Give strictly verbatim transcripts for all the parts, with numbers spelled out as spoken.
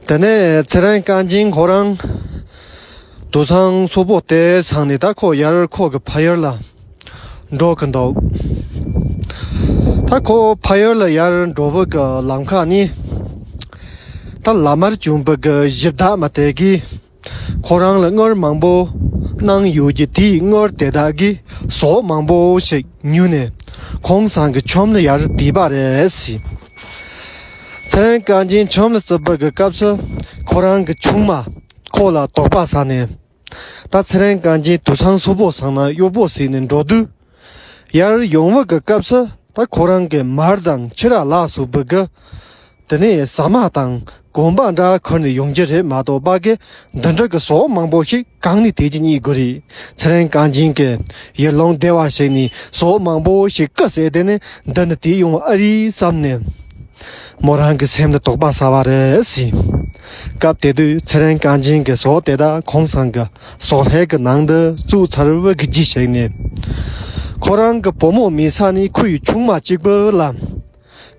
དེ་ནས་ཚེ་རིང་རྐང་རྗེན་ཁོ་རང་དུད་ཚང་སོག་པོ་དེ་ཚང་ནས་ད་ཁོ་ཡར་ཁོ་གི་ཕ་ཡུལ་ལ་འགྲོ་གི་འདུག་ད་ཁོ་ཕ་ཡུལ་ལ་ཡར་འགྲོ་བའི་གི་ལམ་ཁ་ནས་ད་བླ་མར་བྱོན་པའི་གི་གཞི་བདག་མ་དེ་གིས་ཁོ་རང་ལ་དངུལ་མང་པོ་གནང་ཡོད་ཀྱི་དེའི་དངུལ་དེ་དག་གིས་ཟོག་མང་པོ་ཞིག་ཉོས་ནས་ཁོང་ཚང་གི་ཁྱིམ་ལ་ཡར་བསྡད་པ་རེད་ཟེར། ཚེ་རིང་རྐང་རྗེན་ཁྱིམ་ལ་བརྩིས་པའི་གི་སྐབས་སུ་ཁོ་རང་གི་ཆུང་མ་ཁོ་ལ་དོགས་པ་ཟ་ནས། ད་ཚེ་རིང་རྐང་རྗེན་དུད་ཚང་སོག་པོ་ཚང་ན་གཡོག་པོ་ཟིག་ནས་འགྲོ་དུས། ཡར་ཡོང་བ་གི་སྐབས་སུ་ད་ཁོ་རང་གི་མར་དང་ཕྱུར་ར་ལ་སོགས་པའི་གི་དེ་ནས་ཟ་མ་དང་གོན་པ་འདྲ་ཁུར་ནས་ཡོང་རྒྱུ་རེད་མ་གཏོགས་པ་གི་འདི་འདྲ་གི་ཟོག་མང་པོ་ཞིག་གང་ནས་དེ་ཅི་རྙེད་དགོས་རེད། ཚེ་རིང་རྐང་རྗེན་གི་ཡར་ལུང་བདེ་བ་ཞིག་ནས་ཟོག་མང་པོ་ཞིག་བརྐུས་ཟེར་དེ་ནས་འདི་ནས་དེ་ཡོང་བ་ཨ་རེད་བསམ་ནས། མོ་རང་གི་སེམས་ལ་དོགས་པ་ཟ་བ་རེད་ཟེར། སྐབས་དེ་དུས་ཚེ་རིང་རྐང་རྗེན་གྱི་ཟོག་དེ་དག་ཁོང་ཚང་གི་ཟོག་ལྷས་ཀྱི་ནང་དུ་བཙུགས་ཚར་བའི་གི་རྗེས་ཞིག་ནས། ཁོ་རང་གི་བུ་མོ་མེད་ས་ནས་ཁོ་ཡི་ཆུང་མ་གཅིག་པུ་ལ་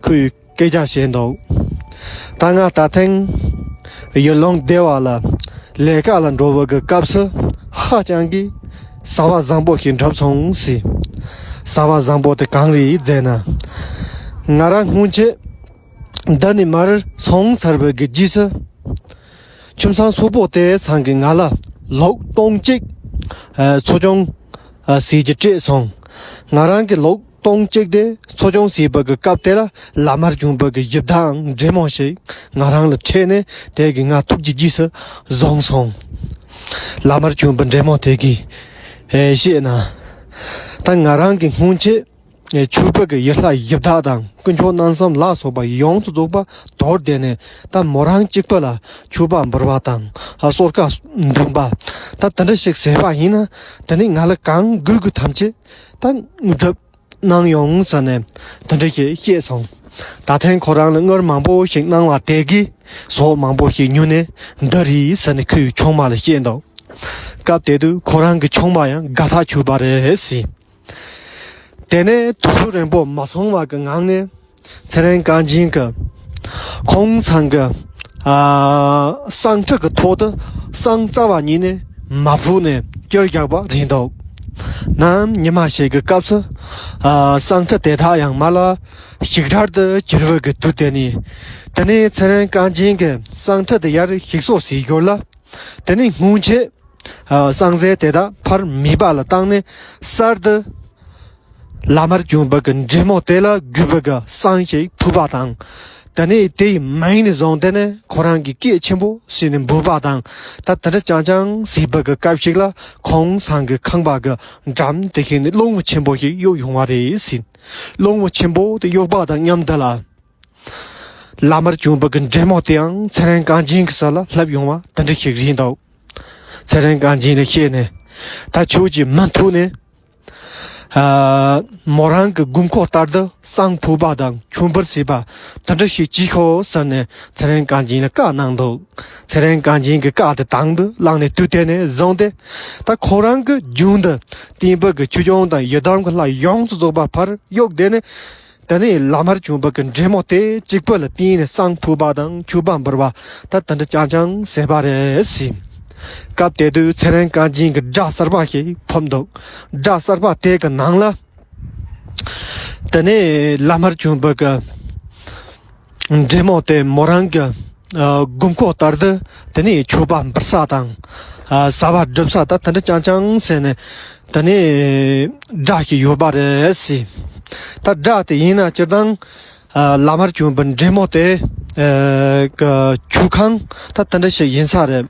ཁོ་ཡི་སྐད་ཆ་བཤད་འདུག་ད་ང་ད་ཐེངས་ཡར་ལུང་བདེ་བ་ལ་ལས་ཀ་ལ་འགྲོ་བའི་གི་སྐབས་སུ་ཧ་ཅང་གི་ཟ་བ་བཟང་པོ་ཞིག་འགྲུབ་སོང་ཟེར། ཟ་བ་བཟང་པོ་དེ་གང་རེད་ཟེར་ན། ང་རང་སྔོན་ཆད་འདི་ནས་མར་སོང་ཚར་བའི་གི་རྗེས་སུ། ཁྱིམ་ཚང་སོག་པོ་དེ་ཚང་གིས་ང་ལ་ལོ་སྟོང་གཅིག་ཨ་འཚོ་སྐྱོང་ཨ་ཟས་ཀྱི་སྤྲད་སོང་། ང་རང་གི་ལོ་སྟོང་གཅིག་དེ་འཚོ་སྐྱོང་བྱས་པ་གི་སྐབས་དེ་ལ་བླ་མར་བྱོན་པ་གི་གཞི་བདག་འདྲེ་མོ་ཞིག་ང་རང་ལ་འཕྲད་ནས་དེ་གི་ང་ཐུགས་ཀྱི་རྗེས་སུ་བཟུང་སོང་། བླ་མར་བྱོན་པ་འདྲེ་མོ་དེ་གིས་ཨེ་བཤད་ན། ད་ང་རང་གི་སྔོན་ཆད། ཆོས་པ་གི་ཡུལ་ལྷ་གཞི་བདག་དང་དཀོན་མཆོག་རྣམ་གསུམ་ལ་སོགས་པ་ཡོངས་སུ་རྫོགས་པ་དོར་བསྡད་ནས། ད་མོ་རང་གཅིག་པུ་ལ་ཆོས་པ་འབུལ་བ་དང་གསོལ་ཁ་འདོན་པ། ད་དེ་འདྲ་ཞིག་ཟེར་བ་ཡིན་ན། དེ་ནི་ང་ལ་གང་དགོས་དགོས་ཐམས་ཅད་ད་དངོས་གྲུབ་གནང་ཡོང་ཟེར་ནས་དེ་འདྲ་ཞིག་བཤད་སོང་། ད་ཐེངས་ཁོ་རང་ལ་དངུལ་མང་པོ་ཞིག་གནང་བ་དེ་གིས་ཟོག་མང་པོ་ཞིག་ཉོས་ནས་འདི་རེད་ཟེར་ནས་ཁོའི་ཆུང་མ་ལ་བཤད་འདུག་སྐབས་དེ་དུས་ཁོ་རང་གི་ཆུང་མ་ཡང་དགའ་ཐག་ཆོད་པ་རེད་ཟེར། དེ་ནས་དུས་ཚོད་རིང་པོ་མ་སོང་བ་གི་ངང་ནས་ཚེ་རིང་རྐང་རྗེན་གྱིས་ཁོང་ཚང་གི་ཨ་བསང་ཁྲི་གི་ཐོག་ཏུ་བསང་རྩ་བ་ཉིད་ནས་མ་ཕུད་ནས་བསྐྱུར་བཞག་པ་རེད་འདུག་ནམ་ཉི་མ་ཞིག་གི་སྐབས་སུ་ཨ་བསང་ཁྲི་དེ་དག་ཡང་མར་ལ་ཞིག་རལ་དུ་གྱུར་བའི་གི་དུས་དེ་ནས། དེ་ནས་ཚེ་རིང་རྐང་རྗེན་གྱིས་བསང་ཁྲི་དེ་ཡར་ཞིག་གསོ་ཟེར་ཞོར་ལ། དེ་ནས་སྔོན་ཆད། ཨ་བསང་རྫས་དེ་དག་ཕར་མེད་པ་ལ་བཏང་ནས་གསར་དུ་བླ་མར་བྱོན་པ་གི་འདྲེ་མོ་དེ་ལ་གུས་པ་གི་བསང་ཞིག་ཕུལ་བ་དང་། དེ་ནས་དེའི་མིང་ནས་བཟུང་དེ་ནས་ཁོ་རང་གི་སྐད་ཆེན་པོ་ཟེར་ནས་འབོད་པ་དང་། ད་དེ་འདྲ་ཅང་ཅང་ཟེར་བ་གི་སྐབས་ཤིག་ལ་ཁོང་ཚང་གི་ཁང་པ་གི་འགྲམ་དེ་ཤིག་ནས་གླང་བོ་ཆེན་པོ་ཞིག་གཡུག་ཡོང་བ་རེད་ཟེར། གླང་བོ་ཆེན་པོ་དེ་གཡུག་པ་དང་མཉམ་དུ་ལ། བླ་མར་བྱོན་པ་གི་འདྲེ་མོ་དེའང་ཚེ་རིང་རྐང་རྗེན་གྱི་ས་ལ་ལྷབ་ཡོང་བ་དེ་འདྲ་ཞིག་རེད་འདུག་ཚེ་རིང་རྐང་རྗེན་ལ་བཤད་ནས། ད་ཁྱོད་ཀྱིས་མུ་མཐུད་ནས། ཨ་མོ་རང་གི་དགོས་མཁོ་ལྟར་དུ་བསང་ཕུད་པ་དང་ཆུ་འབུལ་བྱེད་པ་དེ་འདྲ་ཞིག་བྱེད་ཤོག་ཟེར་ནས་ཚེ་རིང་རྐང་རྗེན་ལ་བཀའ་གནང་འདུག་ཚེ་རིང་རྐང་རྗེན་གྱི་བཀའ་དེ་དང་དུ་བླངས་ནས་དུས་དེ་ནས་བཟུང་སྟེ། ད་ཁོ་རང་གི་རྒྱུན་དུ་བསྟན་པ་གི་ཆོས་སྐྱོང་དང་ཡི་དམ་གྱི་ལྷ་ཡོངས་སུ་རྫོགས་པ་ཕར་གཡུགས་དེ་ནས། དེ་ནས་བླ་མར་བྱོན་པ་གི་འདྲེ་མོ་དེ་གཅིག་པུ་ལ་བརྟེན་ནས་བསང་ཕུད་པ་དང་མཆོད་པ་འབུལ་བ་ད་དེ་འདྲ་རྐྱང་རྐྱང་བྱས་པ་རེད་ཟེར། སྐབས་དེ་དུས་ཚེ་རིང་རྐང་རྗེན་གྱི་སྒྲ་གསར་པ་ཞིག་ཕབ་འདུག་སྒྲ་གསར་པ་དེ་གི་ནང་ལ། དེ་ནས་བླ་མར་བྱོན་པ་གི་འདྲེ་མོ་དེ་མོ་རང་གི་ཨ་དགོས་མཁོ་ལྟར་དུ་དེ་ནས་མཆོད་པ་འབུལ་ས་དང་། ཨ་བྱ་བ་སྒྲུབ་ས་ད་དེ་འདྲ་རྐྱང་རྐྱང་བྱས་ནས། དེ་ནས་སྒྲ་ཞིག་ཡོད་པ་རེད་ཟེར། ད་སྒྲ་དེ་ཡིན་ན་སྤྱིར་བཏང་ཨ་བླ་མར་བྱོན་པའི་འདྲེ་མོ་དེ་ཨ་གི་ཆོས་ཁང་ད་དེ་འདྲ་ཞིག་ཡིན་ས་རེད།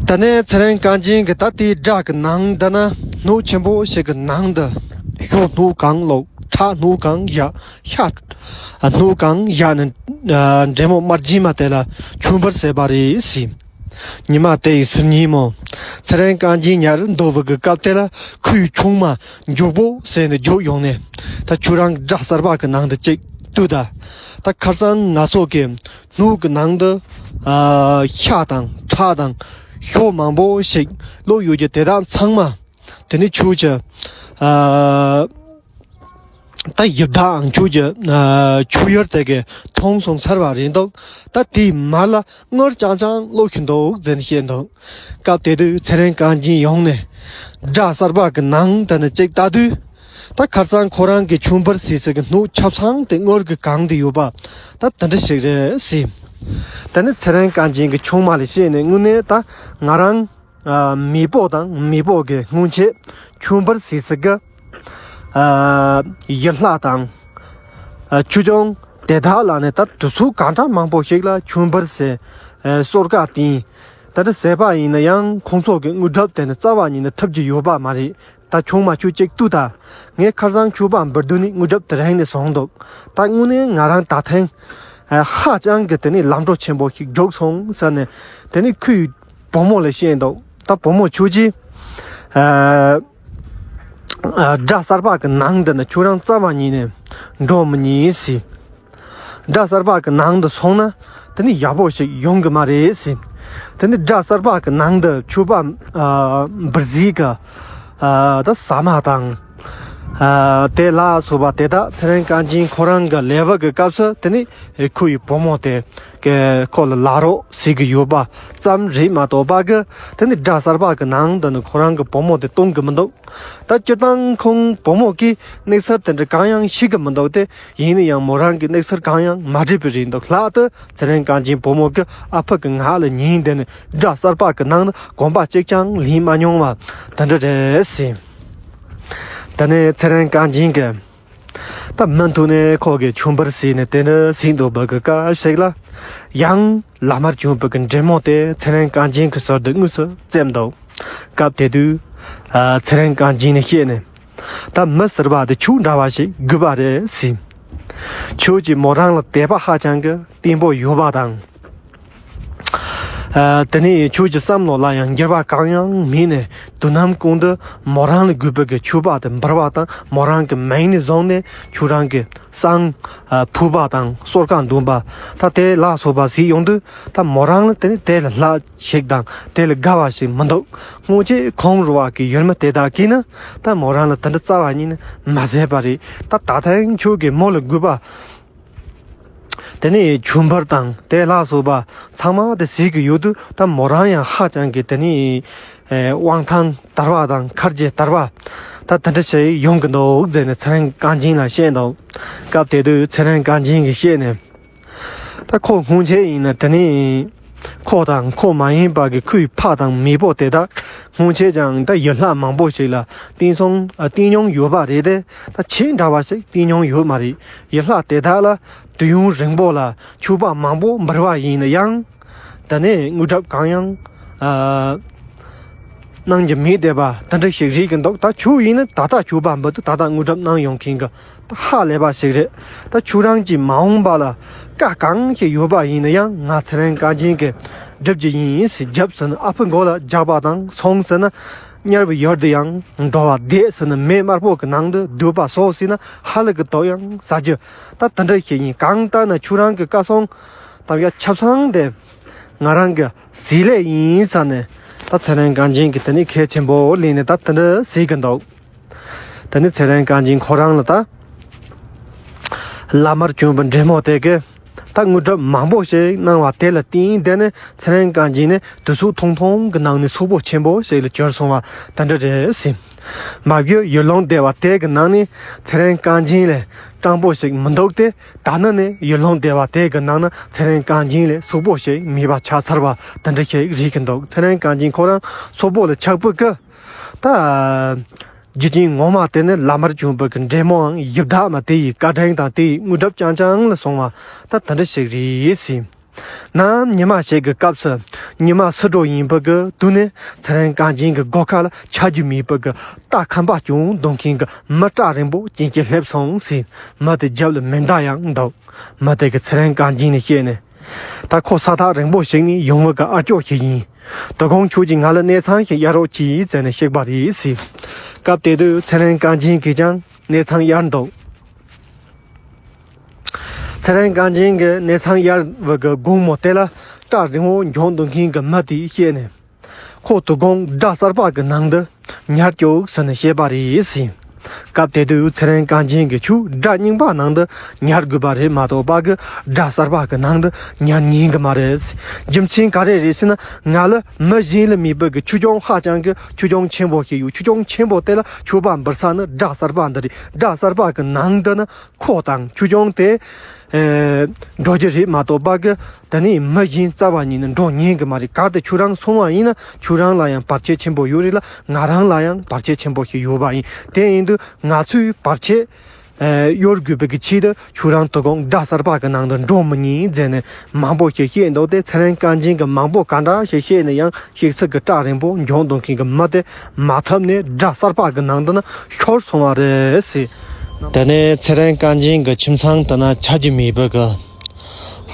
དེ་ནས་ཚེ་རིང་རྐང་རྗེན་གྱིས་ད་དེའི་སྒྲ་གི་ནང་དུ་ན་སྣོད་ཆེན་པོ་ཞིག་གི་ནང་དུ་ཞོ་སྣོད་གང་བླུགས། ཁྲག་སྣོད་གང་བཞག་ཤ་སྣོད་གང་བཞག་ནས་ཨ་འདྲེ་མོ་དམར་རྗེན་མ་དེ་ལ་ཆུ་འབུལ་བྱས་པ་རེད་ཟེར། ཉི་མ་དེ་ཡི་ཕྱི་ཉིན་མོ། ཚེ་རིང་རྐང་རྗེན་ཉལ་འདུག་པའི་གི་སྐབས་དེ་ལ་ཁོའི་ཆུང་མ་མགྱོགས་པོ་བྱས་ནས་རྒྱུགས་ཡོང་ནས། ད་ཁྱོད་རང་སྒྲ་གསར་པ་གི་ནང་དུ་ཅིག་ལྟོས་ད། ད་ཁ་སང་ང་ཚོ་གི་སྣོད་གི་ནང་དུ་ཨ་ཤ་དང་ཁྲག་དང་ཞོ་མང་པོ་ཞིག་བླུགས་ཡོད་ཀྱི་དེ་དག་ཚང་མ་དེ་ནི་ཁྱོད་ཀྱི་ཨ། ད་ཡི་བདག་ཁྱོད་ཀྱི་ཆུ་ཡུར་དེ་གི་མཐོང་སོང་ཚར་བ་རེད་འདུག་ད་དེའི་མར་ལ་དངུལ་རྐྱང་རྐྱང་སློག་གི་འདུག་ཟེར་ནས་བཤད་འདུག་སྐབས་དེ་དུས་ཚེ་རིང་རྐང་རྗེན་ཡོང་ནས་སྦྲ་གསར་པ་གི་ནང་དེ་ནས་ཅིག་ལྟ་དུས། ད་ཁར་སང་ཁོ་རང་གི་ཆུ་འབུར་སིལ་སིལ་གི་སྣུག་ཆབ་ཚང་དེ་དངུལ་གི་གང་དུ་ཡོད་པ་ད་དེ་འདྲ་ཞིག་རེད་ཟེར། དེ་ནས་ཚེ་རིང་རྐང་རྗེན་གི་ཆུང་མ་ལ་བཤད་ནས་དངོས་གནས་ད་ང་རང་ཨ་མེས་པོ་དང་མེས་པོ་གི་སྔོན་ཆད་ཆུ་འབུར་སིལ་སིལ་གི་ཨ་ཡུལ་ལྷ་དང་ཨ་ཆོས་སྐྱོང་དེ་དག་ལ་ནི་ད་དུས་ཚོད་གང་འདྲ་མང་པོ་ཞིག་ལ་ཆུ་འབུར་སིལ་ཨ་གསོལ་ཁ་བཏིང་། ད་ལྟ་ཟས་པ་ཡིན་ན་ཡང་ཁོང་ཚོ་གི་དངུལ་སྒྲུབ་དེ་ནི་རྩ་བ་ཉིད་ནས་ཐུབ་ཀྱི་ཡོད་པ་མ་རེད། ད་ཆུང་མ་ཁྱོད་ཅིག་ལྟོས་དང་། ངས་ཁར་སང་ཆུ་པ་འབུར་དུས་ནི་དངུལ་སྒྲུབ་དེ་རིང་ནས་བཟུང་འདུག་ད་དངོས་གནས་ང་རང་ད་ཐེངས་ཨ་ཧ་ཅང་གི་དེ་ནི་ལམ་འགྲོ་ཆེན་པོ་ཞིག་རྒྱུགས་སོང་ཟེར་ནས་དེ་ནི་ཁོའི་བུ་མོ་ལ་བཤད་འདུག་ད་བུ་མོ་ཁྱོད་ཀྱིས་ཨ་ཨ་སྦྲ་གསར་པ་གི་ནང་དེ་ནི་ཁྱོད་རང་རྩ་བ་ཉིད་ནས་འགྲོ་མི་ཉན་ཟེར། སྦྲ་གསར་པ་གི་ནང་དུ་སོང་ན་དེ་ནི་ཡག་པོ་ཞིག་ཡོང་གི་མ་རེད་ཟེར། དེ་ནི་སྦྲ་གསར་པ་གི་ནང་དུ་ཆུ་པ་ཨ་འབུར་སིལ་གི་ཨ་ད་ཟ་མ་དང་ཨ་དེ་ལ་སོགས་པ་དེ་དག་ཚེ་རིང་རྐང་རྗེན་ཁོ་རང་གི་ལས་བབ་ཀྱི་སྐབས་སུ་དེ་ནི་ཁོ་ཡི་བུ་མོ་དེ་གི་ཁོ་ལ་ལབ་རོགས་ཟེར་གི་ཡོད་པ་ཙམ་རེད་མ་གཏོགས་པ་གི་དེ་ནི་སྦྲ་གསར་པ་གི་ནང་དུ་ནི་ཁོ་རང་གི་བུ་མོ་དེ་གཏོང་གི་མི་འདུག་ད་སྤྱིར་བཏང་ཁོང་བུ་མོ་གིས་གནས་ཚུལ་དེ་འདྲ་གང་ཡང་ཤེས་ཀྱི་མི་འདུག་སྟེ། ཡིན་ན་ཡང་མོ་རང་གིས་གནས་ཚུལ་གང་ཡང་མ་དྲིས་པ་རེད་འདུག་ལྷག་ཏུ་ཚེ་རིང་རྐང་རྗེན་བུ་མོ་གིས་ཨ་ཕ་གི་ངག་ལ་ཉན་བསྡད་ནས་སྦྲ་གསར་པ་གི་ནང་ན་གོམ་པ་གཅིག་ཀྱང་ལེན་མ་མྱོང་བ་དེ་འདྲ་རེད་ཟེར། དེ་ནས་ཚེ་རིང་རྐང་རྗེན་གྱིས་ད་མུ་མཐུད་ནས་ཁོ་གི་ཆུ་འབུར་སིལ་ནས་དེ་འདྲ་ཟིན་འདུག་པ་གི་སྐབས་ཤིག་ལ། ཡང་བླ་མར་བྱོན་པ་གི་འདྲེ་མོ་དེ་ཚེ་རིང་རྐང་རྗེན་གྱི་ཟུར་དུ་དངོས་སུ་བཙེམས་འདུག་སྐབས་དེ་དུས་ཨ་ཚེ་རིང་རྐང་རྗེན་ནས་བཤད་ནས། ད་མི་ཟེར་བ་དེ་ཁྱོད་འདྲ་བ་ཞིག་དགོས་པ་རེད་ཟེར། ཁྱོད་ཀྱིས་མོ་རང་ལ་དད་པ་ཧ་ཅང་གི་བརྟན་པོ་ཡོད་པ་དང་། ཨ་དེ་ནས་ཁྱོད་ཀྱི་བསམ་བློ་ལ་ཡང་འགྱུར་བ་གང་ཡང་མེད་ནས་དུས་ནམ་གུང་དུ་མོ་རང་ལ་དགོས་པའི་གི་ཆུ་པ་དེ་འབུར་བ་དང་མོ་རང་གི་མིང་ནས་བཟུང་ནས་ཁྱོད་རང་གི་བསང་ཨ་ཕུ་བ་དང་གསོལ་ཁ་འདོན་པ་ད་དེ་ལ་སོགས་པ་ཟིག་ཡོང་དུས་ད་མོ་རང་ལ་དེ་ནས་དེ་ལ་ལྷག་ཞིག་དང་དེ་ལ་དགའ་བ་ཞིག་མི་འདུག་སྔོན་ཆད་ཁོང་རུ་བ་གི་ཡུལ་མི་དེ་དག་གིས་ནི་ད་མོ་རང་ལ་དེ་འདྲ་རྩ་བ་ཉིད་ནས་མ་ཟེར་བ་རེད། ད་ད་ཐེངས་ཁྱོད་ཀྱིས་མོ་ལ་དགོས་པ། དེ་ནས་ཆུ་འབུར་དང་དེ་ལ་སོགས་པ་ཚང་མ་དེ་ཟིག་གི་ཡོད་དུས་ད་མོ་རང་ཡང་ཧ་ཅང་གི་དེ་ནས་དབང་ཐང་དར་བ་དང་ཁར་གྱི་དར་བ་ད་དེ་འདྲ་ཞིག་ཡོང་གི་འདུག་ཟེར་ནས་ཚེ་རིང་རྐང་རྗེན་ལ་བཤད་འདུག་སྐབས་དེ་དུས་ཚེ་རིང་རྐང་རྗེན་གྱིས་བཤད་ནས། ད་ཁོ་སྔོན་ཆད་ཡིན་ན་དེ་ནི་ཁོ་དང་ཁོ་མ་ཡིན་པ་གི་ཁོའི་ཕ་དང་མེས་པོ་དེ་དག་སྔོན་ཆད་ཀྱང་ད་ཡུལ་ལྷ་མང་པོ་ཞིག་ལ་བསྟེན་སོང་ཨ་བསྟེན་མྱོང་ཡོད་པ་རེད་དེ། ད་ཁྱེད་འདྲ་བ་ཞིག་བསྟེན་མྱོང་ཡོད་མ་རེད། ཡུལ་ལྷ་དེ་དག་ལ་དུས་ཡུན་རིང་པོ་ལ་ཆུ་པ་མང་པོ་འབུལ་བ་ཡིན་ན་ཡང་། ད་ནི་དངུལ་གྲབས་གང་ཡང་ཨ་གནང་རྒྱུ་མེད་བསྡད་པ་དེ་འདྲ་ཞིག་རེད་ཀྱི་འདུག་ད་ཁྱོད་ཡིན་ན་ད་ལྟ་ཆུ་པ་འབུལ་དུས་ད་ལྟ་དངུལ་གྲབས་གནང་ཡོང་མཁན་གྱི་ད་ཧ་ལས་པ་ཞིག་རེད། ད་ཁྱོད་རང་གིས་མ་འོངས་པ་ལ་བཀའ་གང་ཞིག་ཡོད་པ་ཡིན་ན་ཡང་ང་ཚེ་རིང་རྐང་རྗེན་གྱིས་སྒྲུབ་ཀྱི་ཡིན་ཟེར་རྒྱབ་ཟེར་ན་ཨ་ཕའི་མགོ་ལ་རྒྱག་པ་དང་སོང་ཟེར་ན་དམྱལ་བའི་ཡུལ་དུ་ཡང་འགྲོ་བ་བདེ་ཟེར་ན་མེ་དམར་པོ་གི་ནང་དུ་སྡོད་པ་སོགས་ཟེར་ན་ཧ་ལས་ཀྱི་དོགས་ཡང་ཟ་རྒྱུ་ད་དེ་འདྲ་ཞིག་ཡིན། གང་ལྟར་ན་ཁྱོད་རང་གི་བཀའ་གསུང་དམ་བཅའ་ཆབ་ཚང་དེ་ང་རང་གི་ཟིན་ལས་ཡིན་ས་ནས་ད་ཚེ་རིང་རྐང་རྗེན་གྱིས་དེ་ནི་གལ་ཆེན་པོ་ལེན་ནས་ད་དེ་འདྲ་ཟེར་གྱི་འདུག་དེ་ནི་ཚེ་རིང་རྐང་རྗེན་ཁོ་རང་ལ་ད་བླ་མར་བྱོན་པའི་འདྲེ་མོ་དེ་གིས་ད་དངུལ་གྲབས་མང་པོ་ཞིག་གནང་བ་དེ་ལ་བརྟེན་དེ་ནི་ཚེ་རིང་རྐང་རྗེན་ནི་དུས་ཚོད་ཐུང་ཐུང་གི་ནང་ནས་སོག་པོ་ཆེན་པོ་ཞིག་ལ་གྱུར་སོང་བ་དེ་འདྲ་རེད་ཟེར། མ་གཞི་ཡུལ་ལུང་སྡེ་བ་དེ་གི་ནང་ནས་ཚེ་རིང་རྐང་རྗེན་ལས་སྤྲང་པོ་ཞིག་མི་འདུག་སྟེ། ད་ནི་ནི་ཡུལ་ལུང་སྡེ་བ་དེ་གི་ནང་ན་ཚེ་རིང་རྐང་རྗེན་ལས་སོག་པོ་ཞིག་མེད་པ་ཆགས་ཚར་བ་དེ་འདྲ་ཞིག་རེད་ཀྱི་འདུག་ཚེ་རིང་རྐང་རྗེན་ཁོ་རང་སོག་པོ་ལ་ཆགས་པོ་གི་ད། རྒྱུ་རྐྱེན་ངོ་མ་དེ་ནི་བླ་མར་བྱོན་པའི་གི་འདྲེ་མོའང་ཡི་དྭགས་མ་དེ་ཡི་བཀའ་དྲིན་དང་དེ་ཡི་དངོས་གྲུབ་རྐྱང་རྐྱང་ལ་སོང་བ་ད་དེ་འདྲ་ཞིག་རེད་ཟེར། ནམ་ཉི་མ་ཞིག་གི་སྐབས་སུ་ཉི་མ་སུ་འགྲོ་ཡིན་པའི་གི་དུས་ནས་ཚེ་རིང་རྐང་རྗེན་གི་སྒོ་ཁ་ལ་ཆ་རྒྱུས་མེད་པའི་གི་རྟ་ཁམ་པ་གྱོན་འདུག་མཁན་གི་མི་སྐྲ་རིང་པོ་ཅན་ཅིག་སླེབས་སོང་ཟེར། མི་དེ་རྒྱབ་ལ་མེ་མདའ་ཡང་འདུག་མི་དེ་གི་ཚེ་རིང་རྐང་རྗེན་ནས་བཤད་ནས། ད་ཁོ་ས་ཐག་རིང་པོ་ཞིག་ནས་ཡོང་བའི་གི་ཨ་ཅོ་ཞིག་ཡིན། དོ་དགོང་ཁྱོད་ཀྱིས་ང་ལ་གནས་ཚང་ཞིག་གཡར་རོགས་གྱིས་ཟེར་ནས་གཤེགས་པ་རེད་ཟེར། སྐབས་དེ་དུས་ཚེ་རིང་རྐང་རྗེན་གྱིས་ཀྱང་གནས་ཚང་གཡར་འདུག་ཚེ་རིང་རྐང་རྗེན་གྱིས་གནས་ཚང་གཡར་བའི་གི་དགོང་མོ་དེ་ལ་སྐྲ་རིང་བོ་གྱོན་འདུག་མཁན་གྱི་མི་དེས་བཤད་ནས། ཁོ་དོ་དགོང་སྦྲ་གསར་པ་གི་ནང་དུ་ཉར་བཅུག་ཟེར་ནས་བཤད་པ་རེད་ཟེར། སྐབས་དེ་དུས་ཚེ་རིང་རྐང་རྗེན་གྱིས་ཆུ་སྒྲ་རྙིང་པ་ནང་དུ་ཉར་དགོས་པ་རེད་མ་གཏོགས་པ་གི་སྒྲ་གསར་པ་གི་ནང་དུ་ཉར་ཉན་གི་མ་རེད། རྒྱུ་མཚན་ག་རེ་རེད་ཟེར་ན། ང་ལ་མི་གཞན་ལ་མེད་པའི་གི་ཆོས་སྐྱོང་ཧ་ཅང་གི་ཆོས་སྐྱོང་ཆེན་པོ་ཞིག་ཡོད། ཆོས་སྐྱོང་ཆེན་པོ་དེ་ལ་མཆོད་པ་འབུལ་ས་ནི་སྒྲ་གསར་པ་འདི་རེད། སྒྲ་གསར་པ་གི་ནང་དུ་ནི་ཁོ་དང་ཆོས་སྐྱོང་དེ། ཨེ། འགྲོ་རྒྱུ་རེད་མ་གཏོགས་པ་གི་དེ་ནས་མི་གཞན་རྩ་བ་ཉིད་ནས་འགྲོ་ཉན་གི་མ་རེད། གལ་ཏེ་ཁྱོད་རང་སོང་བ་ཡིན་ན་ཁྱོད་རང་ལ་ཡང་བར་ཆད་ཆེན་པོ་ཡོད་རེད་ལ། ང་རང་ལ་ཡང་བར་ཆད་ཆེན་པོ་ཞིག་ཡོད་པ་ཡིན། དེ་ཡིན་དུས་ང་ཚོས་བར་ཆད། ཨེ། གཡོལ་དགོས་པའི་གི་ཆེད་དུ་ཁྱོད་རང་དོ་དགོང་སྒྲ་གསར་པ་གི་ནང་དུ་འགྲོ་མི་ཉན་ཟེར་ནས་མང་པོ་ཞིག་བཤད་འདུག་སྟེ། ཚེ་རིང་རྐང་རྗེན་གྱིས་མང་པོ་ག་འདྲ་ཞིག་བཤད་ནས་ཡང་ཤིག་ཚིག་གི་སྐྲ་རིང་པོ་འཇོག་འདུག་མཁན་གྱི་མི་དེ་མ་ཐུབ་ནས་སྒྲ་གསར་པ་གི་ནང་དུ་ན་ཤོར་སོང་བ་རེད་ཟེར། དེ་ནས་ཚེ་རིང་རྐང་རྗེན་གྱི་ཁྱིམ་ཚང་དེ་ན་ཆ་རྒྱུས་མེད་པའི་གི་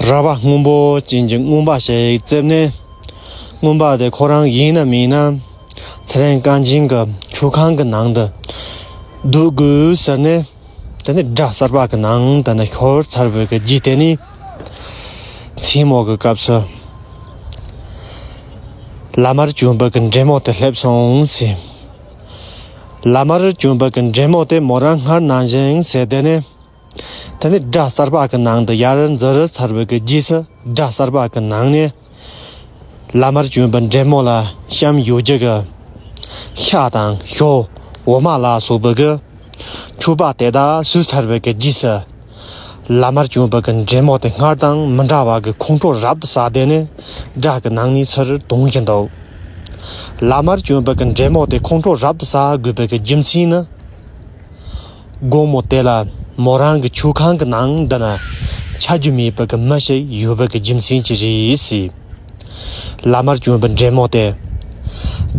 ར་བ་སྔོན་པོ་ཅན་གྱི་རྔོན་པ་ཞིག་བཙལ་ནས། རྔོན་པ་དེ་ཁོ་རང་ཡིན་ན་མིན་ན་ཚེ་རིང་རྐང་རྗེན་གྱི་ཆུ་ཁང་གི་ནང་དུ་སྡོད་དགོས་ཟེར་ནས། དེ་ནས་སྒྲ་གསར་པ་གི་ནང་དུ་ན་ཤོར་ཚར་བའི་གི་རྗེས་དེ་ནས་མཚན་མོ་གི་སྐབས་སུ་བླ་མར་བྱོན་པའི་གི་འདྲེ་མོ་དེ་སླེབས་སོང་ཟེར། བླ་མར་བྱོན་པའི་གི་འདྲེ་མོ་དེ་མོ་རང་སྔར་ནང་བཞིན་ཟེར། དེ་ནས། དེ་ནས་སྒྲ་གསར་པ་གི་ནང་དུ་ཡར་འཛུལ་ཚར་བའི་གི་རྗེས་སུ། སྒྲ་གསར་པ་གི་ནང་ནས་བླ་མར་བྱོན་པའི་འདྲེ་མོ་ལ་བྱམས་ཡོད་རྒྱུ་གི་ཤ་དང་ཞོ། འོ་མ་ལ་སོགས་པའི་གི་མཆོད་པ་དེ་དག་ཟོས་ཚར་བའི་གི་རྗེས་སུ། བླ་མར་བྱོན་པའི་གི་འདྲེ་མོ་དེ་སྔར་དང་མི་འདྲ་བ་གི་ཁོང་ཁྲོ་རབ་ཏུ་ཟ། དེ་ནས་སྒྲ་གི་ནང་ནས་ཚུར་དོན་བཞིན་དུ། བླ་མར་བྱོན་པའི་གི་འདྲེ་མོ་དེ་ཁོང་ཁྲོ་རབ་ཏུ་ཟ་དགོས་པའི་གི་རྒྱུ་མཚན་ནི། དགོང་མོ་དེ་ལ་མོ་རང་གི་ཆུ་ཁང་གི་ནང་འདི་ན་ཆ་རྒྱུས་མེད་པའི་གི་མི་ཞིག་ཡོད་པའི་གི་རྒྱུ་མཚན་གྱིས་རེད་ཟེར། བླ་མར་བྱོན་པའི་འདྲེ་མོ་དེ་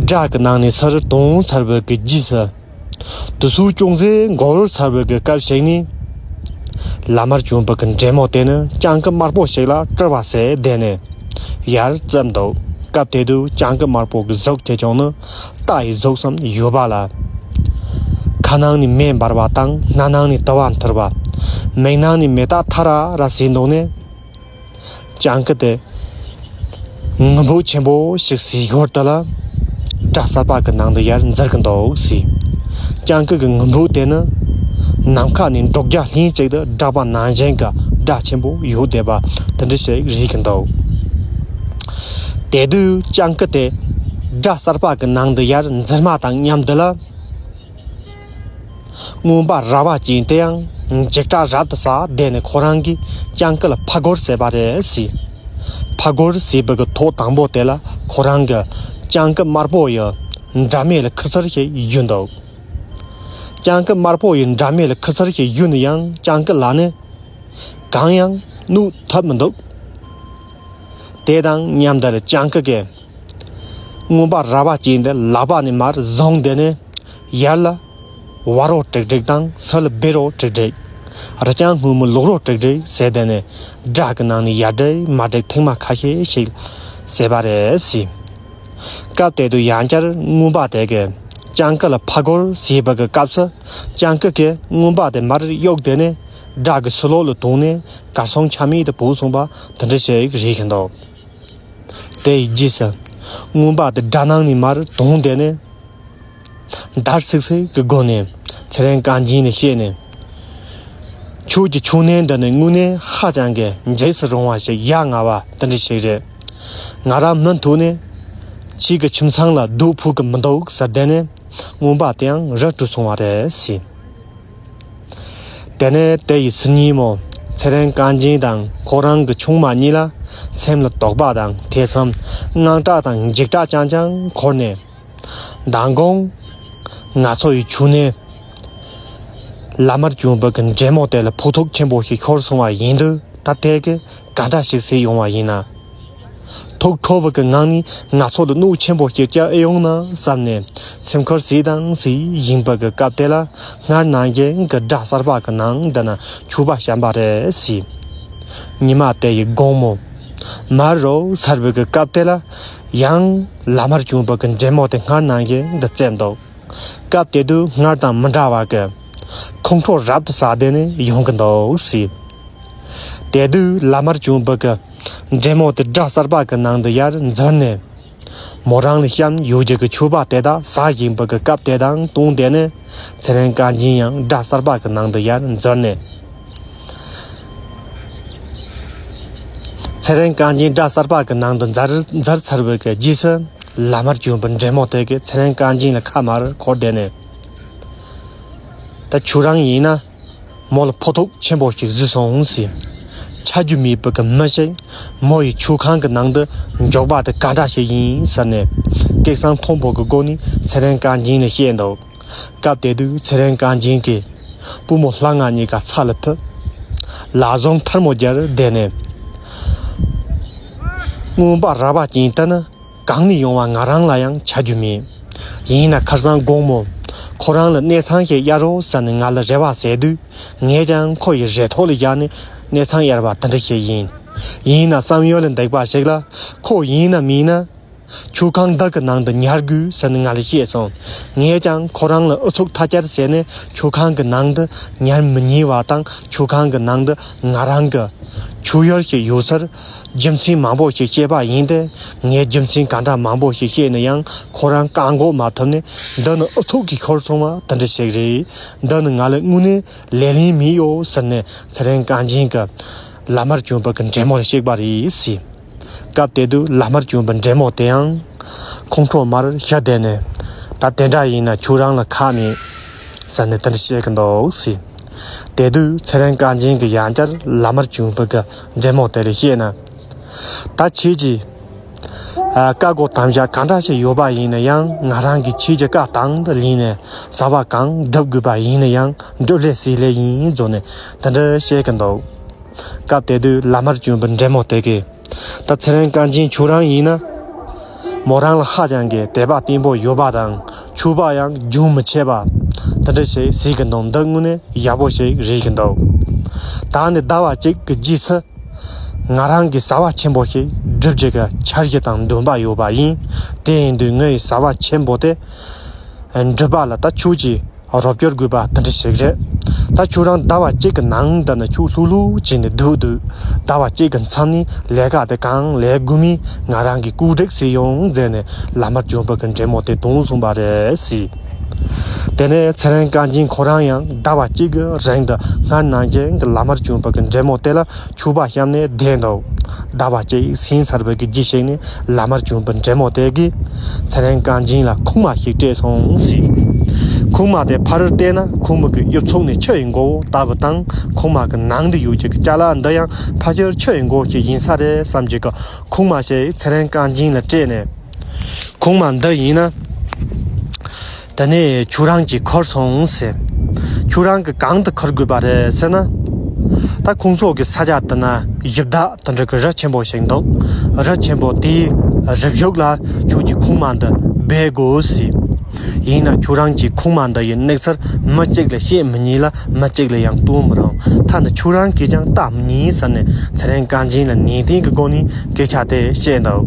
སྒྲ་གི་ནང་ནས་ཚུར་དོན་ཚར་བའི་གི་རྗེས་སུ། དུས་ཚོད་ཅུང་ཟད་འགོར་ཚར་བའི་གི་སྐབས་ཤིག་ནས། བླ་མར་བྱོན་པའི་གི་འདྲེ་མོ་དེ་ནི་སྤྱང་ཀི་དམར་པོ་ཞིག་ལ་སྤྲུལ་བ་བྱས། དེ་ནས་ཡར་བཙལ་འདུག་སྐབས་དེ་དུས་སྤྱང་ཀི་དམར་པོ་གི་གཟུགས་ཆེ་ཆུང་ནི་རྟ་ཡི་གཟུགས་སམ་ཡོད་པ་ལ། ཁ་ནང་ནས་མེ་འབར་བ་དང་སྣ་ནང་ནས་དུ་བ་འཐིལ་བ། མིག་ནང་ནས་མེ་སྟག་ཐ་ར་ར་ཟེར་འདུག་ནས། སྤྱང་ཀི་དེ་ངུ་འབོད་ཆེན་པོ་ཞིག་ཟེར་ཞོར་དུ་ལ། སྒྲ་གསར་པ་གི་ནང་དུ་ཡར་འཛུལ་གི་འདུག་ཟེར། སྤྱང་ཀི་གི་ངུ་འབོད་དེ་ནི་ནམ་མཁའ་ནས་འབྲོག་རྒྱ་ལྷན་ཅིག་ཏུ་བསྒྲགས་པ་ནང་བཞིན་གྱི་སྒྲ་ཆེན་པོ་ཡོད་བསྡད་པ་དེ་འདྲ་ཞིག་རེད་གི་འདུག་དེ་དུས་སྤྱང་ཀི་དེ་སྒྲ་གསར་པ་གི་ནང་དུ་ཡར་འཛུལ་མ་དང་མཉམ་དུ་ལ། རྔོན་པ་ར་བ་ཅན་དེ་ཡང་འཇིགས་སྐྲག་རབ་ཏུ་ཟ། དེ་ནས་ཁོ་རང་གིས་སྤྱང་ཀི་ལ་ཕ་རྒོལ་ཟེར་བ་རེད་ཟེར། ཕ་རྒོལ་ཟེར་བའི་གི་ཐོག་དང་པོ་དེ་ལ་ཁོ་རང་གིས་སྤྱང་ཀི་དམར་པོ་ཡི་དགྲ་མེད་ལ་ཁུ་ཚུར་ཞིག་གཡུགས་འདུག་སྤྱང་ཀི་དམར་པོ་ཡི་དགྲ་མེད་ལ་ཁུ་ཚུར་ཞིག་གཡུགས་ནས་ཡང་སྤྱང་ཀི་ལ་ནི་གང་ཡང་གནོད་ཐུབ་མི་འདུག་དེ་དང་མཉམ་དུ་སྤྱང་ཀི་གིས་རྔོན་པ་ར་བ་ཅན་དེ་ལག་པ་ནས་མར་བཟུང་། དེ་ནས་ཡར་ལ་བ་རོ་ཀྲིག་ཀྲིག་དང་ས་ལ་བེ་རོ་ཀྲིག་ཀྲིག་རི་སྤྱང་སྔོན་མོ་ལུག་རོ་ཀྲིག་ཀྲིག་ཟེར། དེ་ནས་སྒྲ་གི་ནང་ནས་ཡར་ཀྲིག་མར་ཀྲིག་ཐེངས་མ་ཁ་ཤས་ཤིག་ཟེར་བ་རེད་ཟེར། སྐབས་དེ་དུས་ཡང་བསྐྱར་རྔོན་པ་དེ་གིས་སྤྱང་ཀི་ལ་ཕ་རྒོལ་ཟེར་བ་གི་སྐབས་སུ་སྤྱང་ཀི་གིས་རྔོན་པ་དེ་མར་གཡུགས། དེ་ནས་སྒྲ་གི་ས་ལོག་ལ་བཏང་ནས་གར་སོང་ཆ་མེད་དུ་བུད་སོང་བ་དེ་འདྲ་ཞིག་རེད་གི་འདུག་དེ་ཡི་རྗེས་སུ་རྔོན་པ་དེ་སྦྲ་ནང་ནས་མར་དོན་དེ་ནས་འདར་སིག་སིག་གི་སྒོ་ནས་ཚེ་རིང་རྐང་རྗེན་ལ་བཤད་ནས། ཁྱོད་ཀྱི་ཆུང་ནད་འདི་ནི་དངོས་གནས་ཧ་ཅང་གི་འཇིགས་སུ་རུང་བ་ཞིག་ཡ་ང་བ་དེ་འདྲ་ཞིག་རེད། ང་རང་མུ་མཐུད་ནས་ཁྱེད་ཀྱི་ཁྱིམ་ཚང་ལ་སྡོད་ཕོད་ཀྱི་མི་འདུག་ཟེར། དེ་ནས་རྔོན་པ་དེའང་རི་བྲོས་སོང་བ་རེད་ཟེར། དེ་ནས་དེ་ཡི་ཚེ་ཉིན་མོ་ཚེ་རིང་རྐང་རྗེན་དང་ཁོ་རང་གི་ཆུང་མ་གཉིས་ལ་སེམས་ལ་དོགས་པ་དང་ཐེ་ཚོམ་དངངས་སྐྲག་དང་འཇིགས་སྐྲག་རྐྱང་རྐྱང་འཁོར་ནས། མདང་དགོང་ང་ཚོ་ཡི་ཆུང་ནས་བླ་མར་བྱོན་པའི་གི་འདྲེ་མོ་དེ་ལ་ཕོག་ཐུག་ཆེན་པོ་ཞིག་ཤོར་སོང་བ་ཡིན་དུས། ད་དེ་གི་ག་འདྲ་ཞིག་བྱས་ཡོང་བ་ཡིན་ན། ཐུགས་ཁྲོ་བོ་གི་ངང་ནས་ང་ཚོ་ལ་གནོད་ཆེན་པོ་ཞིག་བསྐྱལ་ཨེ་ཡོང་ན་བསམ་ནས་སེམས་ཁུར་བྱས་དང་བྱས་བཞིན་པ་གི་སྐབས་དེ་ལ་སྔར་ནང་བཞིན་གི་སྒྲ་གསར་པ་གི་ནང་འདི་ན་མཆོད་པ་བཤམས་པ་རེད་ཟེར། ཉི་མ་དེ་ཡི་དགོང་མོ་མར་རོ་ཚར་བའི་གི་སྐབས་དེ་ལ་ཡང་བླ་མར་བྱོན་པ་གི་འདྲེ་མོ་དེ་སྔར་ནང་བཞིན་དུ་བཙལ་འདུག་སྐབས་དེ་དུས་སྔར་དང་མི་འདྲ་བ་གི་ཁོང་ཁྲོ་རབ་ཏུ་ཟ་དེ་ནས་ཡོང་གི་འདུག་ཟེར། དེ་དུས་བླ་མར་བྱོན་པ་གི་འདྲེ་མོ་དེ་སྒྲ་གསར་པ་གི་ནང་དུ་ཡར་འཛུལ་ནས། མོ་རང་ལ་བཤམས་ཡོད་རྒྱུ་གི་མཆོད་པ་དེ་དག་ཟ་བཞིན་པའི་གི་སྐབས་དེ་དང་བསྟུན་ཏེ་ནས་ཚེ་རིང་རྐང་རྗེན་ཡང་སྒྲ་གསར་པ་གི་ནང་དུ་ཡར་འཛུལ་ནས། ཚེ་རིང་རྐང་རྗེན་སྒྲ་གསར་པ་གི་ནང་དུ་འཛུལ་འཛུལ་ཚར་བའི་གི་རྗེས་སུ། བླ་མར་བྱོན་པའི་འདྲེ་མོ་དེ་གིས་ཚེ་རིང་རྐང་རྗེན་ལ་ཁ་མར་འཁོར་བསྡད་ནས། ད་ཁྱོད་རང་ཡིན་ན། མོ་ལ་ཕོག་ཐུག་ཆེན་པོ་ཞིག་བཟོས་སོང་ཟེར། ཆ་རྒྱུས་མེད་པའི་གི་མི་ཞིག་མོ་ཡི་མཆོད་ཁང་གི་ནང་དུ་འཇོག་པ་དེ་ག་འདྲ་ཞིག་ཡིན་ཟེར་ནས། སྐད་གསང་མཐོན་པོ་གི་སྒོ་ནས་ཚེ་རིང་རྐང་རྗེན་ལ་བཤད་འདུག་སྐབས་དེ་དུས་ཚེ་རིང་རྐང་རྗེན་གྱིས་པུས་མོ་ལྷ་ང་གཉིས་ཀ་ཚ་ལ་ཕུད། ལག་ཟུང་ཐལ་མོ་སྦྱར་བསྡད་ནས། རྔོན་པ་ར་བ་ཅན་དེ་ནི་གང་ནས་ཡོང་བ་ང་རང་ལ་ཡང་ཆ་རྒྱུས་མེད། ཡིན་ན་ཁར་སང་དགོང་མོ་ཁོ་རང་ལ་གནས་ཚང་ཞིག་གཡར་རོགས་ཟེར་ནས་ང་ལ་རེ་བ་ཟེར་དུས། ངས་ཀྱང་ཁོ་ཡི་རེ་ཐོག་ལ་བཞག་ནས་གནས་ཚང་གཡར་བ་དེ་འདྲ་ཞིག་ཡིན། ཡིན་ན་བསམ་ཡུལ་ལ་འདེགས་པ་ཞིག་ལ། ཁོ་ཡིན་ན་མིན་ན། མཆོད་ཁང་འདི་གི་ནང་དུ་ཉར་དགོས་ཟེར་ནས་ང་ལ་བཤད་སོང་། ངས་ཀྱང་ཁོ་རང་ལ་ཨུ་ཚུགས་མཐའ་བསྐྱར་བྱས་ནས་མཆོད་ཁང་གི་ནང་དུ་ཉར་མི་ཉན་པ་དང་། མཆོད་ཁང་གི་ནང་དུ་ང་རང་གི་མཆོད་ཡུལ་ཞིག་ཡོད་ཚུལ་རྒྱུ་མཚན་མང་པོ་ཞིག་བཤད་པ་ཡིན་ཏེ། ངས་རྒྱུ་མཚན་ག་འདྲ་མང་པོ་ཞིག་བཤད་ན་ཡང་ཁོ་རང་བཀག་འགོག་མ་ཐུབ་ནས། འདི་ནི་ཨུ་ཚུགས་ཀྱིས་ཤོར་སོང་བ་དེ་འདྲ་ཞིག་རེད། འདི་ནི་ང་ལ་དངོས་གནས་ལས་ལན་མེད་ཡོད་ཟེར་ནས་ཚེ་རིང་རྐང་རྗེན་གྱིས་བླ་མར་བྱོན་པའི་གི་འདྲེ་མོར་གཤེགས་པ་རེད་ཟེར། སྐབས་དེ་དུས་བླ་མར་བྱོན་པའི་འདྲེ་མོ་དེའང་ཁོང་ཁྲོ་མར་ཞི་བསྡད་ནས། ད་དེ་འདྲ་ཡིན་ན་ཁྱོད་རང་ལ་ཁག་མེད་ཟེར་ནས་དེ་འདྲ་བཤད་ཀྱི་འདུག་ཟེར། དེ་དུས་ཚེ་རིང་རྐང་རྗེན་གྱིས་ཡང་བསྐྱར་བླ་མར་བྱོན་པའི་གི་འདྲེ་མོ་དེ་ལ་བཤད་ན། ད་ཁྱེད་ཀྱིས་ཨ་བཀའ་བསྒོ་དམ་བཅའ་གང་འདྲ་ཞིག་ཡོད་པ་ཡིན་ན་ཡང་། ང་རང་གིས་ཁྱེད་ཀྱི་བཀའ་དང་དུ་ལེན་ནས་བྱ་བ་གང་སྒྲུབ་དགོས་པ་ཡིན་ན་ཡང་སྒྲུབ་ལས་སེལ་ལས་ཡིན་བཟོ་ནས་དེ་འདྲ་བཤད་ཀྱི་འདུག་སྐབས་དེ་དུས་བླ་མར་བྱོན་པའི་འདྲེ་མོ་དེ་གིས། ད་ཚེ་རིང་རྐང་རྗེན་ཁྱོད་རང་ཡིན་ན། མོ་རང་ལ་ཧ་ཅང་གི་དད་པ་བརྟན་པོ་ཡོད་པ་དང་། མཆོད་པ་ཡང་རྒྱུན་མི་ཆད་པ་དེ་འདྲ་ཞིག་ཟེར་གྱི་འདུག་འདི་དངོས་གནས་ཡག་པོ་ཞིག་རེད་ཀྱི་འདུག་ད་ནི་ཟླ་བ་གཅིག་གི་རྗེས་སུ། ང་རང་གིས་བྱ་བ་ཆེན་པོ་ཞིག་སྒྲུབ་རྒྱུ་གི་འཆར་གཞི་དང་འདུན་པ་ཡོད་པ་ཡིན། དེ་ཡིན་དུས་ངའི་བྱ་བ་ཆེན་པོ་དེ་འགྲུབ་པ་ལ་ད་ཁྱོད་ཀྱིས་རོགས་སྐྱོར་དགོས་པ་དེ་འདྲ་ཞིག་རེད། ད་ཁྱོད་རང་ཟླ་བ་གཅིག་གི་ནང་དུ་ནི་ཁྱོད་ལྷུག་ལྷུག་བྱས་ནས་སྡོད་དུས། ཟླ་བ་གཅིག་གི་མཚམས་ནས་ལས་ཀ་དེ་གང་ལས་དགོས་མིན་ང་རང་གིས་བཀོད་སྒྲིག་བྱས་ཡོང་ཟེར་ནས་བླ་མར་བྱོན་པའི་གི་འདྲེ་མོ་དེ་གཏོང་སོང་བ་རེད་ཟེར། དེ་ནས་ཚེ་རིང་རྐང་རྗེན་ཁོ་རང་ཡང་ཟླ་བ་གཅིག་གི་རིང་དུ་སྔར་ནང་བཞིན་གྱི་བླ་མར་བྱོན་པའི་གི་འདྲེ་མོ་དེ་ལ་མཆོད་པ་བཤམས་ནས་བསྡད་འདུག་ཟླ་བ་གཅིག་ཟིན་ཚར་བའི་གི་རྗེས་ཤིག་ནས་བླ་མར་བྱོན་པའི་འདྲེ་མོ་དེ་གིས་ཚེ་རིང་རྐང་རྗེན་ལ་ཁུག་མ་ཞིག་སྤྲད་སོང་ཟེར། ཁུག་མ་དེ་ཕར་བལྟས་ན་ཁུག་མ་གི་དབྱིབས་ཚུགས་ནི་ཆུ་ཡི་མགོ་བོ་ལྟ་བུ་དང་། ཁུག་མ་གི་ནང་དུ་ཡོད་ཀྱི་ཅ་ལག་འདི་ཡང་ཕལ་ཆེར་ཆུ་ཡི་མགོ་ཞིག་ཡིན་ས་རེད་བསམ་གྱི་གི་ཁུག་མ་ཞིག་ཚེ་རིང་རྐང་རྗེན་ལ་སྤྲད་ནས། ཁུག་མ་འདི་ཡིན་ན། དེ་ནས་ཁྱོད་རང་གིས་ཁུར་སོང་ཟེར། ཁྱོད་རང་གིས་གང་དུ་ཁུར་དགོས་པ་རེད་ཟེར་ན། ད་ཁོང་ཚོ་གི་ས་ཆ་དེ་ན་གཞི་བདག་དེ་འདྲ་གི་རི་ཆེན་པོ་ཞིག་འདུག་རི་ཆེན་པོ་དེའི་རི་བཞུགས་ལ་ཁྱོད་ཀྱིས་ཁུག་མ་འདི་སྦས་དགོས་ཟེར། ཡིན་ན་ཁྱོད་རང་གིས་ཁུག་མ་འདི་ཡི་གནས་ཚུལ་མི་གཅིག་ལ་བཤད་མི་ཉན་ལ། མི་གཅིག་ལ་ཡང་སྟོན་མི་རུང་། ཐ་ན་ཁྱོད་རང་གིས་ཀྱང་བལྟ་མི་ཉན་ཟེར་ནས་ཚེ་རིང་རྐང་རྗེན་ལ་ནན་ཏན་གྱི་སྒོ་ནས་སྐད་ཆ་དེ་བཤད་འདུག་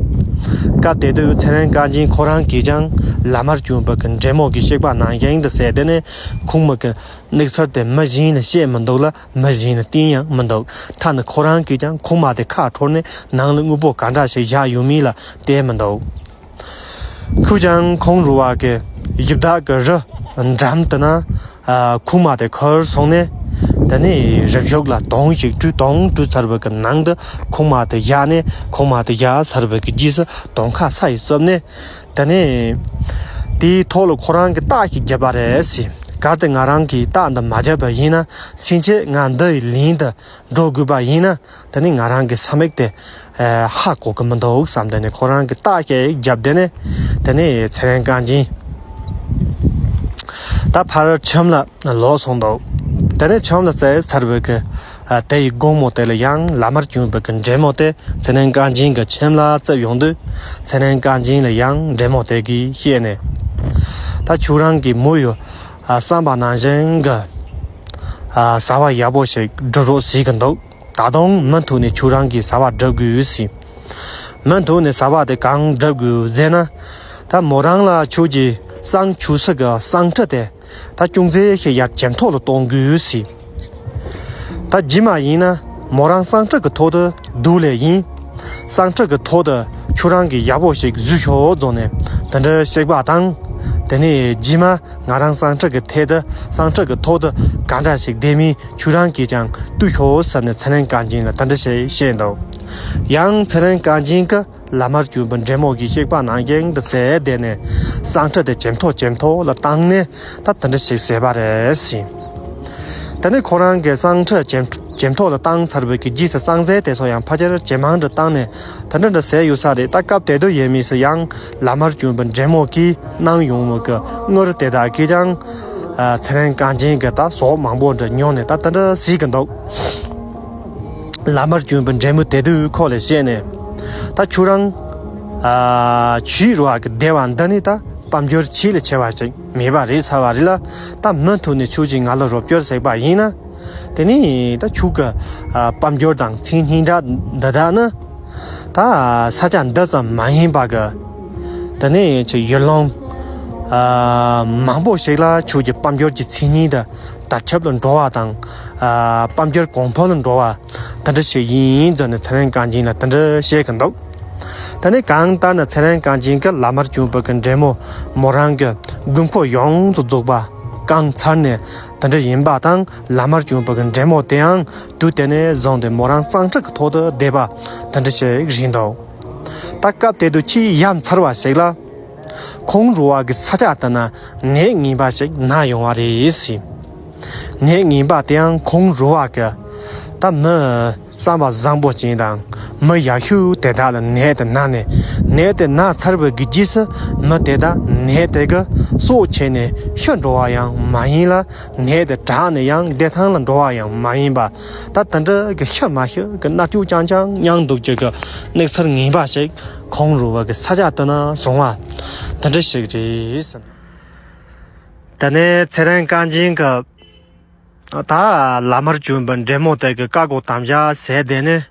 སྐབས་དེ་དུས་ཚེ་རིང་རྐང་རྗེན་ཁོ་རང་གིས་ཀྱང་བླ་མར་བྱོན་པའི་གི་འདྲེ་མོ་གི་གཤེགས་པ་ནང་བཞིན་དུ་ཟེར། དེ་ནས་ཁུག་མ་གི་གནས་ཚུལ་དེ་མི་གཞན་ལ་བཤད་མི་འདུག་ལ། མི་གཞན་ལ་བསྟན་ཡང་མི་འདུག་ཐ་ན་ཁོ་རང་གིས་ཀྱང་ཁུག་མ་དེ་ཁ་འཕྲོར་ནས་ནང་ལ་དངོས་པོ་ག་འདྲ་ཞིག་བཞག་ཡོད་མེད་ལ་བལྟས་མི་འདུག་ཁོས་ཀྱང་ཁོང་རུ་བ་གི་གཞི་བདག་གི་རི་འགྲམ་དུ་ན། ཨ། ཁུག་མ་དེ་ཁུར་སོང་ནས། དེ་ནས་རི་བཞུགས་ལ་དོང་ཞིག་བྲུས། དོང་བྲུས་ཚར་བའི་གི་ནང་དུ་ཁུག་མ་དེ་བཞག་ནས། ཁུག་མ་དེ་བཞག་ཚར་བའི་གི་རྗེས་སུ་དོང་ཁ་ས་ཡིས་བཙུམས་ནས། དེ་ནས་དེའི་ཐོག་ལ་ཁོ་རང་གིས་རྟ་ཞིག་བརྒྱབ་པ་རེད་ཟེར། གལ་ཏེ་ང་རང་གིས་རྟ་འདི་མ་བརྒྱབ་པ་ཡིན་ན། ཕྱིན་ཆད་ང་འདི་ཡི་ལན་དུ་འགྲོ་དགོས་པ་ཡིན་ན། དེ་ནས་ང་རང་གི་ས་མིག་དེ་ཨ་ཧ་གོ་གི་མི་འདུག་བསམ། དེ་ནས་ཁོ་རང་གིས་རྟ་ཞིག་བརྒྱབ། དེ་ནས་དེ་ནས་ཚེ་རིང་རྐང་རྗེན་ད་ཕར་ཁྱིམ་ལ་ལོག་སོང་འདུག་དེ་ནས་ཁྱིམ་ལ་བཙལ་ཚར་བའི་གི་ཨ་དེ་ཡི་དགོང་མོ་དེ་ལ་ཡང་བླ་མར་བྱོན་པའི་གི་འདྲེ་མོ་དེ་ཚེ་རིང་རྐང་རྗེན་གྱི་ཁྱིམ་ལ་བཙལ་ཡོང་དུས། ཚེ་རིང་རྐང་རྗེན་ལ་ཡང་འདྲེ་མོ་དེ་གིས་བཤད་ནས། ད་ཁྱོད་རང་གིས་མོ་ཡི་ཨ་བསམ་པ་ནང་བཞིན་གྱི་ཨ་བྱ་བ་ཡག་པོ་ཞིག་སྒྲུབ་རོགས་ཟེར་གྱི་འདུག་ད་དུང་མུ་མཐུད་ནས་ཁྱོད་རང་གིས་བྱ་བ་སྒྲུབ་དགོས་ཟེར། མུ་མཐུད་ནས་བྱ་བ་དེ་གང་སྒྲུབ་དགོས་ཟེར་ན། ད་མོ་རང་ལ་ཁྱོད་ཀྱིས་བསང་མཆོད་ས་གི་བསང་ཁྲི་དེ་ད་ཅུང་ཟད་ཞིག་ཡར་ཇེ་མཐོ་ལ་གཏོང་དགོས་ཟེར། ད་རྗེས་མ་ཡིན་ན་མོ་རང་བསང་ཁྲི་གི་ཐོག་ཏུ་སྡོད་ལེ་ཡིན། བསང་ཁྲི་གི་ཐོག་ཏུ་ཁྱོད་ ཁྱོད་རང་གིས་ཡག་པོ་ཞིག་བཟོས་ཤོག་བཟོ་ནས་དེ་འདྲ་བཤད་པ་དང་། དེ་ནས་རྗེས་མ་ང་རང་གཙང་ཁྲིད་ཀྱི་ཐད་དུ་གཙང་ཁྲིད་ཀྱི་ཐོག་ཏུ་ག་འདྲ་ཞིག་བསྡད་མིན་ཁྱོད་རང་གིས་ཀྱང་ལྟོས་ཤོག་ཟེར་ནས་ཚེ་རིང་རྐང་རྗེན་ལ་དེ་འདྲ་ཞིག་བཤད་འདུག། ཡང་ཚེ་རིང་རྐང་རྗེན་གྱིས་བླ་མ་བྱོན་པའི་འདྲེ་མོ་གི་གཤེགས་པ་ནང་བཞིན་དུ་ཟེར་བསྡད་ནས་གཙང་ཁྲིད་དེ་ཇེ་མཐོ་ཇེ་མཐོ་ལ་བཏང་ནས་ད་དེ་འདྲ་ཞིག་ཟེར་བ་རེད་ཟེར། དེ་ནས་ཁོ་རང་གིས་གཙང་ཁྲིད་ཇེ་ཇེ་མཐོ་ལ་བཏང་ཚར་བའི་གི་རྗེས་སུ་གཙང་རྫས་དེ་ཚོ་ཡང་ཕལ་ཆེར་ཇེ་མང་དུ་བཏང་ནས་དེ་འདྲ་འདྲ་ཟེར་ཡོད་ས་རེད། ད་སྐབས་དེ་དུས་ཡིན་མིན་སུ་ཡང་བླ་མ་བྱོན་པའི་འདྲེ་མོ་གིས་གནང་ཡོང་བའི་གི་དངུལ་དེ་དག་གིས་ཀྱང་ཚེ་རིང་རྐང་རྗེན་གྱི་ད་ཟོག་མང་པོ་འདྲ་ཉོས་ནས་ད་དེ་འདྲ་ཟེར་གི་འདུག། བླ་མ་བྱོན་པའི་འདྲེ་མོ་དེ་དུས་ཁོ་ལ་བཤད་ནས། ད་ཁྱོད་རང་ཨ་ཆོས་རོགས་ཀྱི་སྡེ་བ་འདི་ནི་ད་དཔལ་འབྱོར་ཆེས་ལ་ཆེ་བ་ཞིག་མེད་པ་རེད་ཚར་བ་རེད་ལ། ད་མུ་མཐུད་ནས་ཁྱོད་ཀྱིས་ང་ལ་རོགས་སྐྱོར་བྱས་པ་ཡིན་ན། དེ་ནི་ད་ཁྱོད་ཀྱི་ཨ་དཔལ་འབྱོར་དང་མཚན་སྙན་གྲགས་འདི་དག་ནི་ད་ས་ཆ་འདི་ཙམ་མ་ཡིན་པ་གི། དེ་ནས་ཁྱེད་ཡུལ་ལུང་ཨ་མང་པོ་ཞིག་ལ་ཁྱོད་ཀྱི་དཔལ་འབྱོར་གྱི་མཚན་སྙན་དེ་དར་ཁྱབ་ལ་འགྲོ་བ་དང་། ཨ་དཔལ་འབྱོར་གོང་འཕེལ་ལ་འགྲོ་བ་དེ་འདྲ་ཞིག་ཡིན་ཟེར་ནས་ཚེ་རིང་རྐང་རྗེན་ལ་དེ་འདྲ་བཤད་གི་འདུག། དེ་ནས་གང་ལྟར་ན་ཚེ་རིང་རྐང་རྗེན་གྱིས་བླ་མ་བྱོན་པའི་གི་འདྲེ་མོ་མོ་རང་གི་དགོས་མཁོ་ཡོངས་སུ་རྫོགས་པ་བསྐང་ཚར་ནས་དེ་འདྲ་ཡིན་པ་དང་། བླ་མ་བྱོན་པའི་གི་འདྲེ་མོ་དེའང་དུས་དེ་ནས་བཟུང་སྟེ་མོ་རང་གཙང་ཁྲིད་ཀྱི་ཐོག་ཏུ་བསྡད་པ་དེ་འདྲ་ཞིག་རེད་འདུག། ད་སྐབས་དེ་དུས་ཆེས་ཡ་མཚར་བ་ཞིག་ལ། ཁོང་རོ་བ་གི་ས་ཆ་དེ་ན་ནད་ངན་པ་ཞིག་ན་ཡོང་བ་རེད་ཟེར། ནད་ངན་པ་དེའང་ཁོང་རོ་བ་གི་ད་མི་བསམ་པ་བཟང་པོ་ཅན་དང་མི་ཡག་ཤོས་དེ་དག་ལ་ནད་དེ་ན་ནས། ནད་དེ་ན་ཚར་བའི་གི་རྗེས་སུ་མི་དེ་དག་ནད་དེ་གི་སྲོག་ཆད་ནས་ཤི་འགྲོ་བ་ཡང་མ་ཡིན་ལ། ནད་དེ་དྲག་ནས་ཡང་བདེ་ཐང་ལ་འགྲོ་བ་ཡང་མ་ཡིན་པ། ད་དེ་འདྲ་གི་ཤི་མ་ཤི་གི་མནར་གཅོད་རྐྱང་རྐྱང་མྱངས་འདུག་ཅིག་གི་གནས་ཚུལ་ངན་པ་ཞིག་ཁོང་རོ་བ་གི་ས་ཆ་དེ་ན་སོང་བ་དེ་འདྲ་ཞིག་རེད་ཟེར། དེ་ནས་ཚེ་རིང་རྐང་རྗེན་གྱིས་ད་བླ་མར་བྱོན་པའི་འདྲེ་མོ་དེ་གི་བཀའ་བསྒོ་དམ་བཅའ་ཟེར་དེ་ནས།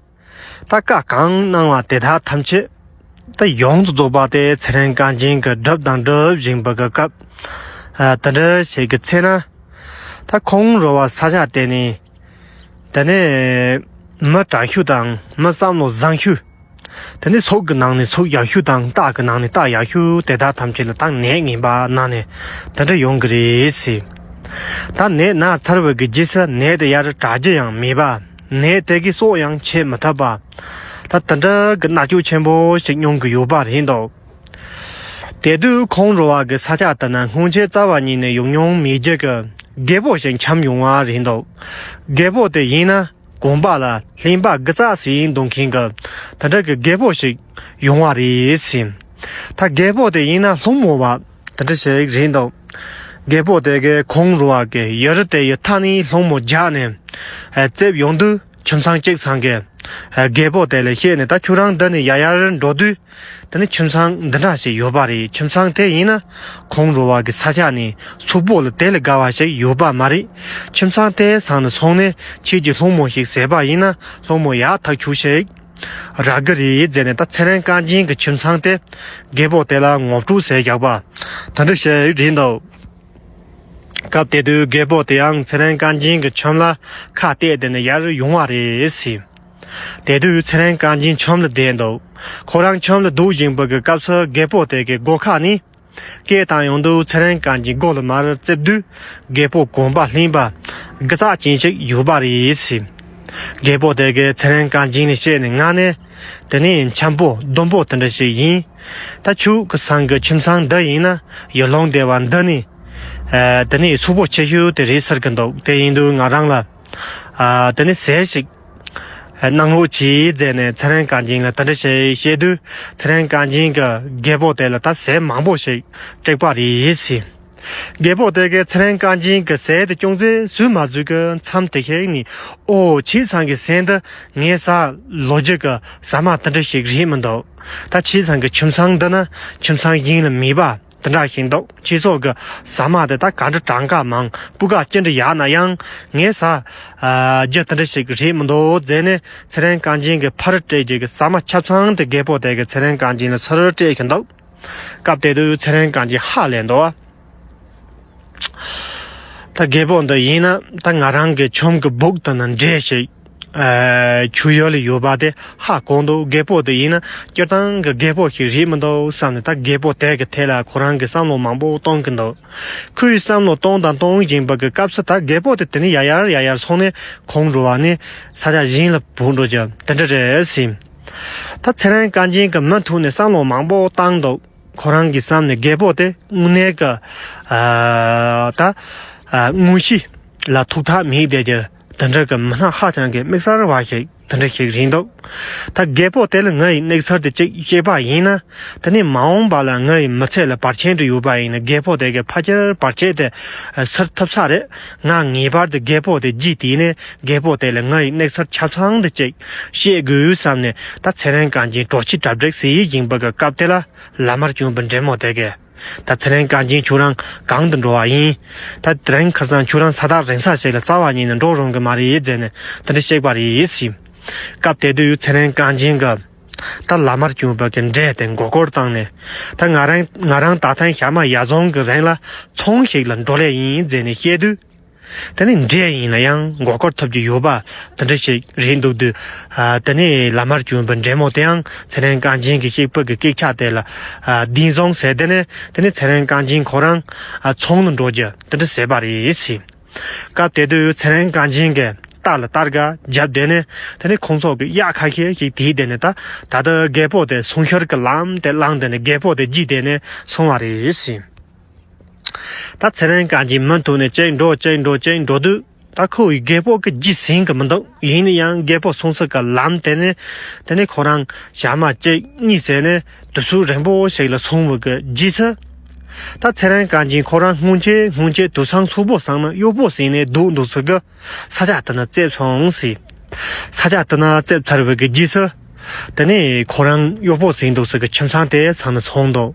ད་བཀའ་གང་གནང་བ་དེ་དག་ཐམས་ཅད་ད་ཡོངས་སུ་རྫོགས་པ་དེ་ཚེ་རིང་རྐང་རྗེན་གྱིས་སྒྲུབ་དང་སྒྲུབ་བཞིན་པ་གི་སྐབས། ཨ་དེ་འདྲ་ཞིག་གི་ཚེ་ན། ད་ཁོང་རོ་བ་ས་ཆ་དེ་ནས། དེ་ནས་མི་དྲག་ཤོས་དང་མི་བསམ་བློ་བཟང་ཤོས། དེ་ནས་ཚོགས་ཀྱི་ནང་ནས་ཚོགས་ཡག་ཤོས་དང་རྟགས་ཀྱི་ནང་ནས་རྟགས་ཡག་ཤོས་དེ་དག་ཐམས་ཅད་ལ་ད་ནད་ངན་པ་ན་ནས་དེ་འདྲ་ཡོང་གི་རེད་ཟེར། ད་ནད་ན་ཚར་བའི་གི་རྗེས་སུ་ནད་དེ་ཡར་དྲག་རྒྱུ་ཡང་མེད་པ། ནད་དེ་གི་སྲོག་ཡང་བཅད་མི་ཐུབ་པ། ད་དེ་འདྲ་གི་མནར་གཅོད་ཆེན་པོ་ཞིག་མྱོང་གི་ཡོད་པ་རེད་འདུག། དེ་དུས་ཁོང་རོ་བ་གི་ས་ཆ་དེ་ན་སྔོན་ཆད་རྩ་བ་ཉིད་ནས་ཡོང་མྱོང་མེད་རྒྱུ་གི་རྒད་པོ་ཞིག་འཁྱམས་ཡོང་བ་རེད་འདུག། རྒད་པོ་དེ་ཡིན་ན་གོམ་པ་ལ་ལྷན་པ་དགུ་ཙག་ཟིན་འདོན་མཁན་གི་དེ་འདྲ་གི་རྒད་པོ་ཞིག་ཡོང་བ་རེད་ཟེར། ད་རྒད་པོ་དེ་ཡིན་ན་སློང་མོ་བ་དེ་འདྲ་ཞིག་རེད་འདུག། རྒད་པོ་དེ་གིས་ཁོང་རོ་བ་གི་ཡུལ་དེ་ཡི་མཐའ་ནས་སློང་མོ་རྒྱག་ནས་ཨ་རྩེབ་ཡོང་དུས། ཁྱིམ་ཚང་གཅིག་ཚང་གི་རྒད་པོ་དེ་ལ་བཤད་ནས། ད་ཁྱོད་རང་འདི་ནས་ཡར་ཡར་འགྲོ་དུས། དེ་ནས་ཁྱིམ་ཚང་འདི་འདྲ་ཞིག་ཡོད་པ་རེད། ཁྱིམ་ཚང་དེ་ཡིན་ན་ཁོང་རོ་བ་གི་ས་ཆ་ནས་སུག་པོ་ལ་དེ་ལས་དགའ་བ་ཞིག་ཡོད་པ་མ་རེད། ཁྱིམ་ཚང་དེ་ཚང་ནས་སོང་ནས་ཁྱེད་ཀྱིས་སློང་མོ་ཞིག་བྱས་པ་ཡིན་ན་སློང་མོ་ཡག་ཐག་ཆོད་ཞིག་རག་གི་རེད་ཟེར་ནས། ད་ཚེ་རིང་རྐང་རྗེན་གྱི་ཁྱིམ་ཚང་དེ་རྒད་པོ་དེ་ལ་ངོ་སྤྲོད་བྱས་བཞག་པ་དེ་འདྲ་ཞིག་རེད་འདུག། སྐབས་དེ་དུས་རྒད་པོ་དེ་ཡང་ཚེ་རིང་རྐང་རྗེན་གྱི་ཁྱིམ་ལ་ཁ་གཏད་དེ་ནས་ཡར་ཡོང་བ་རེད་ཟེར། དེ་དུས་ཚེ་རིང་རྐང་རྗེན་ཁྱིམ་ལ་བསྡད་འདུག། ཁོ་རང་ཁྱིམ་ལ་སྡོད་བཞིན་པའི་གི་སྐབས་སུ་རྒད་པོ་དེ་གི་སྒོ་ཁ་ནས་སྐད་བཏང་ཡོང་དུས། ཚེ་རིང་རྐང་རྗེན་སྒོ་ལ་མར་རྩེབ་དུས། རྒད་པོ་གོམ་པ་ལྷན་པ་དགུ་ཙག་ཅན་ཞིག་ཡོད་པ་རེད་ཟེར། རྒད་པོ་དེ་གིས་ཚེ་རིང་རྐང་རྗེན་ལ་བཤད་ནས། ང་ནི་དེ་ནས་འཁྱམ་པོ་ལྡོམ་པོ་དེ་འདྲ་ཞིག་ཡིན། ད་ཁྱོད་ཀྱི་སང་གི་ཁྱིམ་ཚང་འདི་ཡིན་ན་ཡུལ་ལུང་སྡེ་བ་འདི་ནས། ཨ་དེ་ནས་སུག་པོ་ཆེ་ཤོས་དེ་རེད་ཟེར་གི་འདུག། དེ་ཡིན་དུས་ང་རང་ལ་ཨ་དེ་ནས་ཟས་ཤིག་གནང་རོགས་གྱིས་ཟེར་ནས་ཚེ་རིང་རྐང་རྗེན་ལ་དེ་འདྲ་ཞིག་བཤད་དུས། ཚེ་རིང་རྐང་རྗེན་གྱིས་རྒད་པོ་དེ་ལ་ད་ཟས་མང་པོ་ཞིག་སྤྲད་པ་རེད་ཟེར། རྒད་པོ་དེ་གིས་ཚེ་རིང་རྐང་རྗེན་གྱི་ཟས་དེ་ཅུང་ཟད་ཟོས་མ་ཟོས་ཀྱི་མཚམས་དེ་ཤེད་ནས། ཨོ། ཁྱེད་ཚང་གི་ཟས་འདི་ངས་ཟ་ལོ་རྒྱུས་ཀྱི་ཟ་མ་དེ་འདྲ་ཞིག་རེད་མི་འདུག། ད་ཁྱེད་ཚང་གི་ཁྱིམ་ཚང་འདི་ན་ཁྱིམ་ཚང་གཞན་ལ་མེད་པ་དེ་འདྲ་ཞིག་འདུག། ཁྱེད་ཚོ་གི་ཟ་མ་དེ་ད་ག་འདྲ་གྲངས་ཀ་མང་པོ་ག་ཅི་འདྲ་ཡག་ན་ཡང་། ངས་ཟ་རྒྱུ་དེ་འདྲ་ཞིག་རེད་མི་འདུག་ཟེར་ནས། ཚེ་རིང་རྐང་རྗེན་གྱིས་ཕར་སྤྲད་རྒྱུ་གི་ཟ་མ་ཆ་ཚང་དེ་རྒད་པོ་དེ་གིས་ཚེ་རིང་རྐང་རྗེན་ལ་ཚུར་སྤྲད་ཀྱི་འདུག། སྐབས་དེ་དུས་ཚེ་རིང་རྐང་རྗེན་ཧ་ལས་འདུག། ད་རྒད་པོ་འདི་ཡིན་ན་ད་ང་རང་གི་ཁྱིམ་གྱི་སྦུག་དེ་ན་འདྲེ་ཞིག་ ཨ་ཆུ་ཡུར་ལ་ཡོད་པ་དེ་ཧ་གོ་འདུག་རྒད་པོ་དེ་ཡིན་ན་སྤྱིར་བཏང་གི་རྒད་པོ་ཞིག་རེད་མི་འདུག་བསམ་ནས། ད་རྒད་པོ་དེ་གི་ཐད་ལ་ཁོ་རང་གི་བསམ་བློ་མང་པོ་གཏོང་གི་འདུག་ཁོའི་བསམ་བློ་གཏོང་དང་གཏོང་བཞིན་པ་གི་སྐབས་སུ། ད་རྒད་པོ་དེ་དེ་ནས་ཡར་ཡར་ཡར་ཡར་སོང་ནས་ཁོང་འགྲོ་བ་ནས་ས་ཆ་གཞན་ལ་བུད་འགྲོ་རྒྱུ་དེ་འདྲ་རེད་ཟེར། ད་ཚེ་རིང་རྐང་རྗེན་གྱིས་མུ་མཐུད་ནས་བསམ་བློ་མང་པོ་བཏང་འདུག་ཁོ་རང་གི་བསམ་ནས་རྒད་པོ་དེ་དངོས་གནས་ཀྱི་ཨ་ད་ཨ་དངོས་གཞི་ལ་ཐུག་ཐག་མེད་བསྡད་རྒྱུ་དེ་འདྲ་གི་མི་སྣ་ཧ་ཅང་གི་དམིགས་བསལ་བ་ཞིག་དེ་འདྲ་ཞིག་རེད་འདུག་ད་རྒད་པོ་དེ་ལ་ངའི་གནས་ཚུལ་དེ་གཅིག་བཤད་པ་ཡིན་ན། དེ་ནས་མ་འོངས་པ་ལ་ངའི་མི་ཚེ་ལ་བར་ཆད་འདྲ་ཡོད་པ་ཡིན་ན། རྒད་པོ་དེ་གི་ཕལ་ཆེར་བར་ཆད་དེ་སེལ་ཐུབ་ས་རེད། ང་ངེས་པར་དུ་རྒད་པོ་དེ་རྗེས་དེད་ནས་རྒད་པོ་དེ་ལ་ངའི་གནས་ཚུལ་ཆ་ཚང་དེ་གཅིག་བཤད་དགོས་བསམ་ནས། ད་ཚེ་རིང་རྐང་རྗེན་གྲོ་ཁྱི་གྲ་སྒྲིག་བྱེད་བཞིན་པ་གི་སྐབས་དེ་ལ། ལམ་མར་བྱོན་པའི་འདྲེ་མོ་དེ་གིས། ད་ཚེ་རིང་རྐང་རྗེན་ཁྱོད་རང་གང་དུ་འགྲོ་བ་ཡིན། ད་དེ་རིང་ཁ་སང་ཁྱོད་རང་ས་ཐག་རིང་ས་ཞིག་ལ་རྩ་བ་ཉིད་ནས་འགྲོ་རུང་གི་མ་རེད་ཟེར་ནས་དེ་འདྲ་བཤད་པ་རེད་ཟེར། སྐབས་དེ་དུས་ཚེ་རིང་རྐང་རྗེན་གྱིས་ད་ལམ་མར་བྱོན་པ་གི་འདྲེ་དེ་མགོ་སྐོར་བཏང་ནས། ད་ང་རང་ང་རང་ད་ཐེངས་ཞག་མ་ཡར་སོང་གི་རིང་ལ་ཚོང་ཞིག་ལ་འགྲོ་ལེ་ཡིན་ཟེར་ནས་བཤད་དུས། དེ་ནས་འདྲེ་ཡིན་ན་ཡང་མགོ་སྐོར་ཐུབ་ཀྱི་ཡོད་པ་དེ་འདྲ་ཞིག་རེད་འདུག་དུས། ཨ་དེ་ནས་ལམ་མར་བྱོན་པའི་འདྲེ་མོ་དེའང་ཚེ་རིང་རྐང་རྗེན་གྱི་གཤེགས་པ་གི་སྐད་ཆ་དེ་ལ་ཨ་བདེན་བཟུང་བྱས། དེ་ནས་དེ་ནས་ཚེ་རིང་རྐང་རྗེན་ཁོ་རང་ཨ་ཚོང་ལ་འགྲོ་རྒྱུ་དེ་འདྲ་བྱས་པ་རེད་ཟེར། སྐབས་དེ་དུས་ཚེ་རིང་རྐང་རྗེན་གྱིས་རྟ་ལ་སྟར་ག་བརྒྱབ། དེ་ནས་དེ་ནས་ཁོང་ཚོ་གི་གཡག་ཁ་ཤས་ཤིག་དེད། དེ་ནས་ད་ད་ལྟ་རྒད་པོ་དེ་སྲུང་ཤར་གྱི་ལམ་དེ་བླངས། དེ་ནས་རྒད་པོ་དེ་རྗེས་དེད་ནས་སོང་བ་རེད་ཟེར། ད་ཚེ་རིང་རྐང་རྗེན་མུ་མཐུད་ནས་གཅིག་འགྲོ་གཅིག་འགྲོ་གཅིག་འགྲོ་དུས། ད་ཁོ་བོས་རྒད་པོ་གི་རྗེས་ཟིན་གི་མི་འདུག་ཡིན་ན་ཡང་རྒད་པོ་སྲུང་ས་གི་ལམ་དེ་ནས་དེ་ནས་ཁོ་རང་ཞག་མ་གཅིག་གཉིས་ཟིན་ནས་དུས་ཚོད་རིང་པོ་ཞིག་ལ་སོང་བ་གི་རྗེས་སུ། ད་ཚེ་རིང་རྐང་རྗེན་ཁོ་རང་སྔོན་ཆད་སྔོན་ཆད་དུད་ཚང་སོག་པོ་ཚང་ནང་གཡོག་པོ་བྱས་ནས་སྡོད་འདུག་ས་གི་ས་ཆ་དེ་ན་བཙལ་སོང་ཟེར། ས་ཆ་དེ་ན་བཙལ་ཚར་བའི་གི་རྗེས་སུ། དེ་ནས་ཁོ་རང་གཡོག་པོ་བྱས་འདུག་ས་གི་ཁྱིམ་ཚང་དེ་ཚང་ན་སོང་འདུག་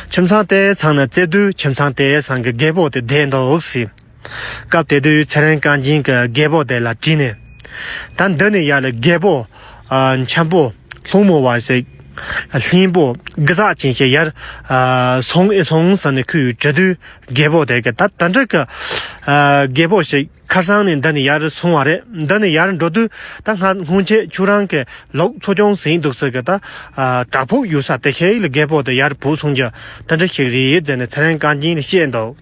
ཁྱིམ་ཚང་དེ་ཚང་ན་བཙལ་དུས་ཁྱིམ་ཚང་དེ་ཚང་གི་རྒད་པོ་དེ་བསྡད་འདུག་ཟེར། སྐབས་དེ་དུས་ཚེ་རིང་རྐང་རྗེན་གྱིས་རྒད་པོ་དེ་ལ་དྲིས་ནས། ད་འདི་ནས་ཡར་ལ་རྒད་པོ་ཨ་འཁྱམ་པོ་སློང་མོ་བ་ཞིག་ལྷན་པོ་གི་ཟག་ཅན་ཞིག་ཡར་ཨ་སོང་ཨེ་སོང་ཟེར་ནས་ཁོས་དྲི་དུས། རྒད་པོ་དེ་གིས་ད་ད་འདྲ་གི་ཨ་རྒད་པོ་ཞིག་ཁ་སང་ནས་འདི་ནས་ཡར་སོང་བ་རེད། འདི་ནས་ཡར་འགྲོ་དུས་ད་སྔ་སྔོན་ཆད་ཁྱོད་རང་གི་ལུག་འཚོ་སྐྱོང་བྱས་འདུག་ས་གི་ད་ཨ་བྲག་ཕུག་ཡོད་ས་དེ་ཤེད་ལ་རྒད་པོ་དེ་ཡར་བུད་སོང་རྒྱུ་དེ་འདྲ་ཞིག་རེད་ཟེར་ནས་ཚེ་རིང་རྐང་རྗེན་ལ་བཤད་འདུག་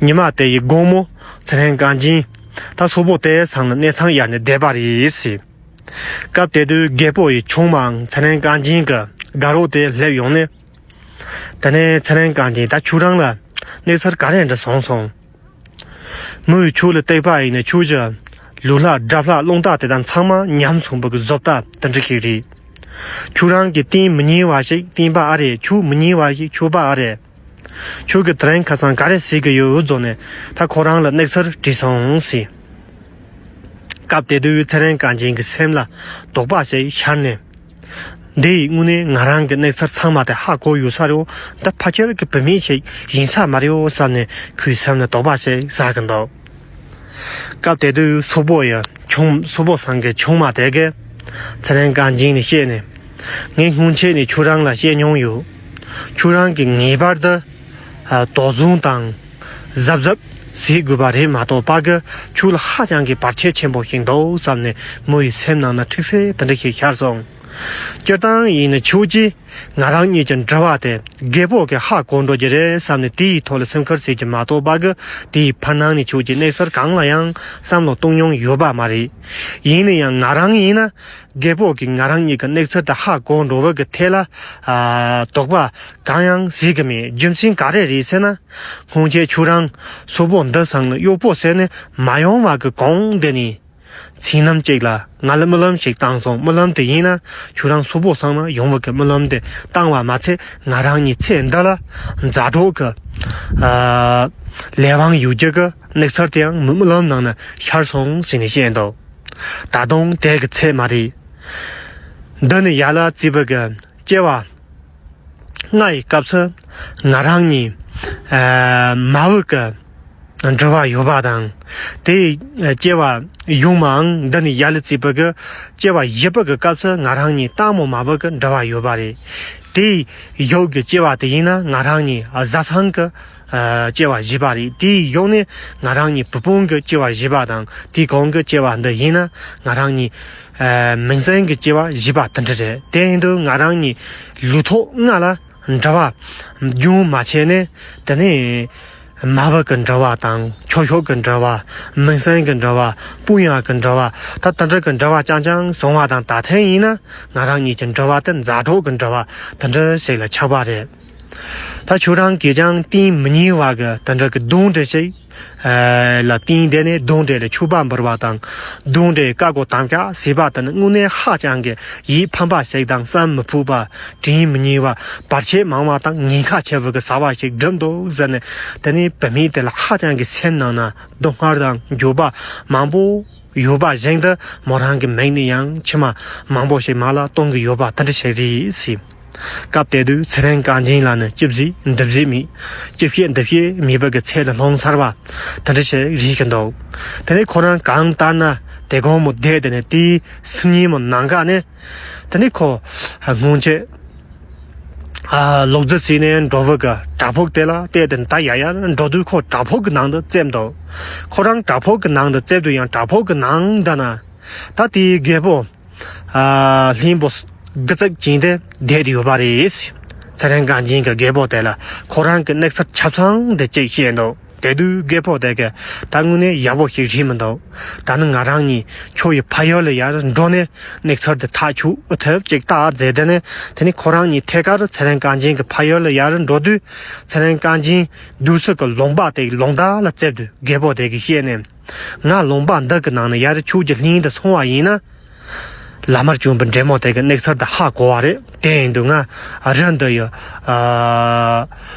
ཉི་མ་དེ་ཡི་དགོང་མོ་ཚེ་རིང་རྐང་རྗེན་ད་སོག་པོ་དེ་ཚང་ལ་གནས་ཚང་གཡར་ནས་བསྡད་པ་རེད་ཟེར། སྐབས་དེ་དུས་རྒད་པོ་ཡི་ཆུང་མའང་ཚེ་རིང་རྐང་རྗེན་གྱི་དགའ་རོགས་དེ་སླེབས་ཡོང་ནས། དེ་ནས་ཚེ་རིང་རྐང་རྗེན་ད་ཁྱོད་རང་ལ་གནས་ཚུལ་ག་རེ་འདྲ་བྱུང་སོང་། མོས་ཁྱོད་ལ་བལྟས་པ་ཡིན་ན་ཁྱོད་ཀྱི་ལུས་ལྷག་འདྲ་ལྷག་རླུང་རྟ་དེ་དག་ཚང་མ་ཉམས་སོང་བ་གི་བཟོ་ལྟ་དེ་འདྲ་ཞིག་རེད། ཁྱོད་རང་གིས་བསྟན་མི་ཉན་པ་ཞིག་བསྟན་པ་ཨ་རེད། ཁྱོད་མི་ཉན་པ་ཞིག་ཁྱོད་པ་ཨ་རེད། ཁྱོད་ཀྱིས་དེ་རིང་ཁ་སང་ག་རེ་བྱེད་ཀྱི་ཡོད་ཟེར་ནས་ད་ཁོ་རང་ལ་གནས་ཚུལ་དྲིས་སོང་ཟེར། སྐབས་དེ་དུས་ཚེ་རིང་རྐང་རྗེན་གྱི་སེམས་ལ་དོགས་པ་ཞིག་ཤར་ནས། འདི་ཡིས་དངོས་གནས་ང་རང་གི་གནས་ཚུལ་ཚང་མ་དེ་ཧ་གོ་ཡོད་ས་རེད། འདི་ཕལ་ཆེར་གྱི་བུད་མེད་ཞིག་ཡིན་ས་མ་རེད་བསམ་ནས་ཁོའི་སེམས་ལ་དོགས་པ་ཞིག་ཟ་གི་འདུག་སྐབས་དེ་དུས་སོག་པོ་ཡི་ཆུང་སོག་པོ་ཚང་གི་ཆུང་མ་དེ་གིས་ཚེ་རིང་རྐང་རྗེན་ལ་བཤད་ནས། ངས་སྔོན་ཆད་ནས་ཁྱོད་རང་ལ་བཤད་མྱོང་ཡོད། ཁྱོད་རང་གིས་ངེས་པར་དུ་ཨ་དོགས་ཟོན་དང་གཟབ་གཟབ་བྱེད་དགོས་པ་རེད་མ་གཏོགས། ཕ་གི་ཁྱོད་ལ་ཧ་ཅང་གི་བར་ཆད་ཆེན་པོ་ཞིག་འདུག་བསམ་ནས་མོ་ཡི་སེམས་ནང་ན་ཁྲིག་སེ་དེ་འདྲ་ཞིག་ཤར་སོང་། སྤྱིར་བཏང་ཡིན་ན་ཁྱོད་ཀྱིས་ང་རང་གཉིས་ཀྱི་འབྲེལ་བ་དེ་རྒད་པོ་གིས་ཧ་གོ་འགྲོ་རྒྱུ་རེད་བསམ་ནས་དེ་ཡི་ཐོག་ལ་སེམས་ཁུར་བྱེད་ཀྱི་མ་གཏོགས། ཕ་གི་དེ་ཡི་བར་སྣང་ནས་ཁྱོད་ཀྱི་གནས་ཚུལ་གང་ལ་ཡང་བསམ་བློ་གཏོང་མྱོང་ཡོད་པ་མ་རེད། ཡིན་ན་ཡང་ང་རང་ཡིན་ན་རྒད་པོ་གིས་ང་རང་གཉིས་ཀྱི་གནས་ཚུལ་དེ་ཧ་གོ་འགྲོ་བ་གི་ཐད་ལ་ཨ་དོགས་པ་གང་ཡང་བྱེད་ཀྱི་མེད། རྒྱུ་མཚན་ག་རེ་རེད་ཟེར་ན། སྔོན་ཆད་ཁྱོད་རང་སོག་པོ་འདི་ཚང་ལ་གཡོག་པོ་བྱས་ནས་མ་ཡོང་བ་གི་གོང་དེ་ནས། མཚན་ལམ་གཅིག་ལ་ང་ལ་རྨི་ལམ་ཞིག་བཏང་སོང་། རྨི་ལམ་དེ་ཡིན་ན་ཁྱོད་རང་སོག་པོ་ཚང་ན་ཡོང་བ་གི་རྨི་ལམ་དེ་བཏང་བ་མ་ཚད། ང་རང་གཉིས་ཚེ་འདི་ལ་མཛའ་གྲོགས་ཀྱི་ཨ་ལས་དབང་ཡོད་རྒྱུ་གི་གནས་ཚུལ་དེའང་རྨི་ལམ་ནང་ན་ཤར་སོང་ཟེར་ནས་བཤད་འདུག་ད་དུང་དེ་གི་ཚད་མ་རེད། འདི་ནས་ཡར་ལ་བརྩིས་པ་གི་སྐྱེ་བ་ལྔ་ཡི་སྐབས་སུ་ང་རང་གཉིས་ཨ་མ་བུ་གི་ འབྲེལ་བ་ཡོད་པ་དང་། དེའི་སྐྱེ་བ་གཞུག་མའང་འདི་ནས་ཡར་ལ་བརྩིས་པ་གི་སྐྱེ་བ་བཞི་པ་གི་སྐབས་སུ་ང་རང་གཉིས་སྟག་མོ་མ་བུ་གི་འབྲེལ་བ་ཡོད་པ་རེད། དེའི་གཞུག་གི་སྐྱེ་བ་དེ་ཡིན་ན་ང་རང་གཉིས་བཟའ་ཚང་གི་ཨ་སྐྱེ་བ་བཞེས་པ་རེད། དེའི་གཞུག་ནས་ང་རང་གཉིས་བུ་སྤུན་གྱི་སྐྱེ་བ་བཞེས་པ་དང་། དེའི་གོང་གི་སྐྱེ་བ་འདི་ཡིན་ན་ང་རང་གཉིས་ཨ་མིང་སྲིང་གི་སྐྱེ་བ་བཞེས་པ་དེ་འདྲ་རེད། དེ་ཡིན་དུས་ང་རང་གཉིས་ལུས་ཐོག་ལྔ་ལ་འབྲེལ་བ་རྒྱུན་མ་ཆད་ནས། དེ་ནས་མ་བུ་གི་འབྲེལ་བ་དང་། ཁྱོ་ཤུག་གི་འབྲེལ་བ། མིང་སྲིང་གི་འབྲེལ་བ། སྤུན་ཡ་གི་འབྲེལ་བ། ད་དེ་འདྲ་གི་འབྲེལ་བ་རྐྱང་རྐྱང་བཟུང་བ་དང་། ད་ཐེངས་ཡིན་ན་ང་རང་གཉིས་ཀྱི་འབྲེལ་བ་དེ་མཛའ་གྲོགས་ཀྱི་འབྲེལ་བ་དེ་འདྲ་ཞིག་ལ་ཆགས་པ་རེད། ད་ཁྱོད་རང་གིས་ཀྱང་གཏིང་མི་ཉེ་བ་གི་དེ་འདྲ་གི་གདོན་འདྲེ་ཞིག་ཨ་ལ་བརྟེན་ཏེ་ནས་གདོན་འདྲེ་ལ་མཆོད་པ་འབུལ་བ་དང་། གདོན་འདྲེ་བཀའ་བསྒོ་དམ་བཅའ་ཟེར་བ་དེ་ནི་དངོས་གནས་ཧ་ཅང་གི་ཡིད་ཕམ་པ་ཞིག་དང་། བསམ་མི་ཕོད་པ། དྲིན་མི་ཉེ་བ། བར་ཆད་མང་བ་དང་ཉེན་ཁ་ཆེ་བ་གི་ཟ་བ་ཞིག་བསྒྲུབས་འདུག་ཟེར་ནས། དེ་ནས་བུད་མེད་དེ་ལ་ཧ་ཅང་གི་སེམས་ནང་ན་སྡུག་བསྔལ་དང་འགྱོད་པ་མང་པོ་ཡོད་པ་བཞིན་དུ། མོ་རང་གི་མིང་ནས་ཡང་མཆི་མ་མང་པོ་ཞིག་མར་ལ་གཏོང་གི་ཡོད་པ་དེ་འདྲ་ཞིག་རེད་ཟེར། སྐབས་དེ་དུས་ཚེ་རིང་རྐང་རྗེན་ལ་ནི་ཅི་བཟེད་འདི་བཟེད་མེད། ཅི་བཤད་འདི་བཤད་མེད་པ་གི་ཚད་ལ་ལྷུང་ཚར་བ་དེ་འདྲ་ཞིག་རེད་ཀྱི་འདུག་དེ་ནས་ཁོ་རང་གང་ལྟར་ན་དེ་དགོང་མོ་བསྡད་དེ་ནས་དེའི་སང་ཉིན་མོ་ནངས་ཀ་ནས། དེ་ནས་ཁོ་སྔོན་ཆད་ཨ་ལོག་རྫི་བྱས་ནས་འགྲོ་བུ་གི་བྲག་ཕུག་དེ་ལ་བལྟས་ཏེ། ད་ཡར་ཡར་འགྲོ་དུས་ཁོ་བྲག་ཕུག་གི་ནང་དུ་བཙལ་འདུག་ཁོ་རང་བྲག་ཕུག་གི་ནང་དུ་བཙལ་དུས་ཡང་བྲག་ཕུག་གི་ནང་འདི་ན་ད་དེའི་རྒད་པོ་ཨ་ལྷུན་པོ་དགུ་བརྩེགས་ཅན་དེ་བསྡད་ཡོད་པ་རེད། ཚེ་རིང་རྐང་རྗེན་གྱིས་རྒད་པོ་དེ་ལ་ཁོ་རང་གི་གནས་ཚུལ་ཆ་ཚང་དེ་ཅིག་བཤད་འདུག་དེ་དུས་རྒད་པོ་དེ་གིས་ད་དངོས་གནས་ཡག་པོ་ཞིག་རེད་མི་འདུག་ད་ནི་ང་རང་གཉིས་ཁྱོད་ཡི་ཕ་ཡུལ་ལ་ཡར་འགྲོ་ནས་གནས་ཚུལ་དེ་ཐག་གཅོད་ཐུབ་ཅིག་ལྟ་ཟེར། དེ་ནས་དེ་ནས་ཁོ་རང་གཉིས་ཐད་ཀར་ཚེ་རིང་རྐང་རྗེན་གྱི་ཕ་ཡུལ་ལ་ཡར་འགྲོ་དུས། ཚེ་རིང་རྐང་རྗེན་འདུག་ས་གི་ལུང་པ་དེ་ལུང་བདག་ལ་བཙལ་དུས་རྒད་པོ་དེ་གིས་བཤད་ནས། ང་ལུང་པ་འདི་གི་ནང་ནས་ཡར་ཁྱོད་ཀྱི་ལྷན་དུ་སོང་བ་ཡིན་ན། བླ་མ་བྱོན་པའི་འདྲེ་མོ་དེ་གི་གནས་ཚུལ་དེ་ཧ་གོ་བ་རེད། དེ་ཡིན་དུས་ང་རི་འདི་ཡི་ཨ་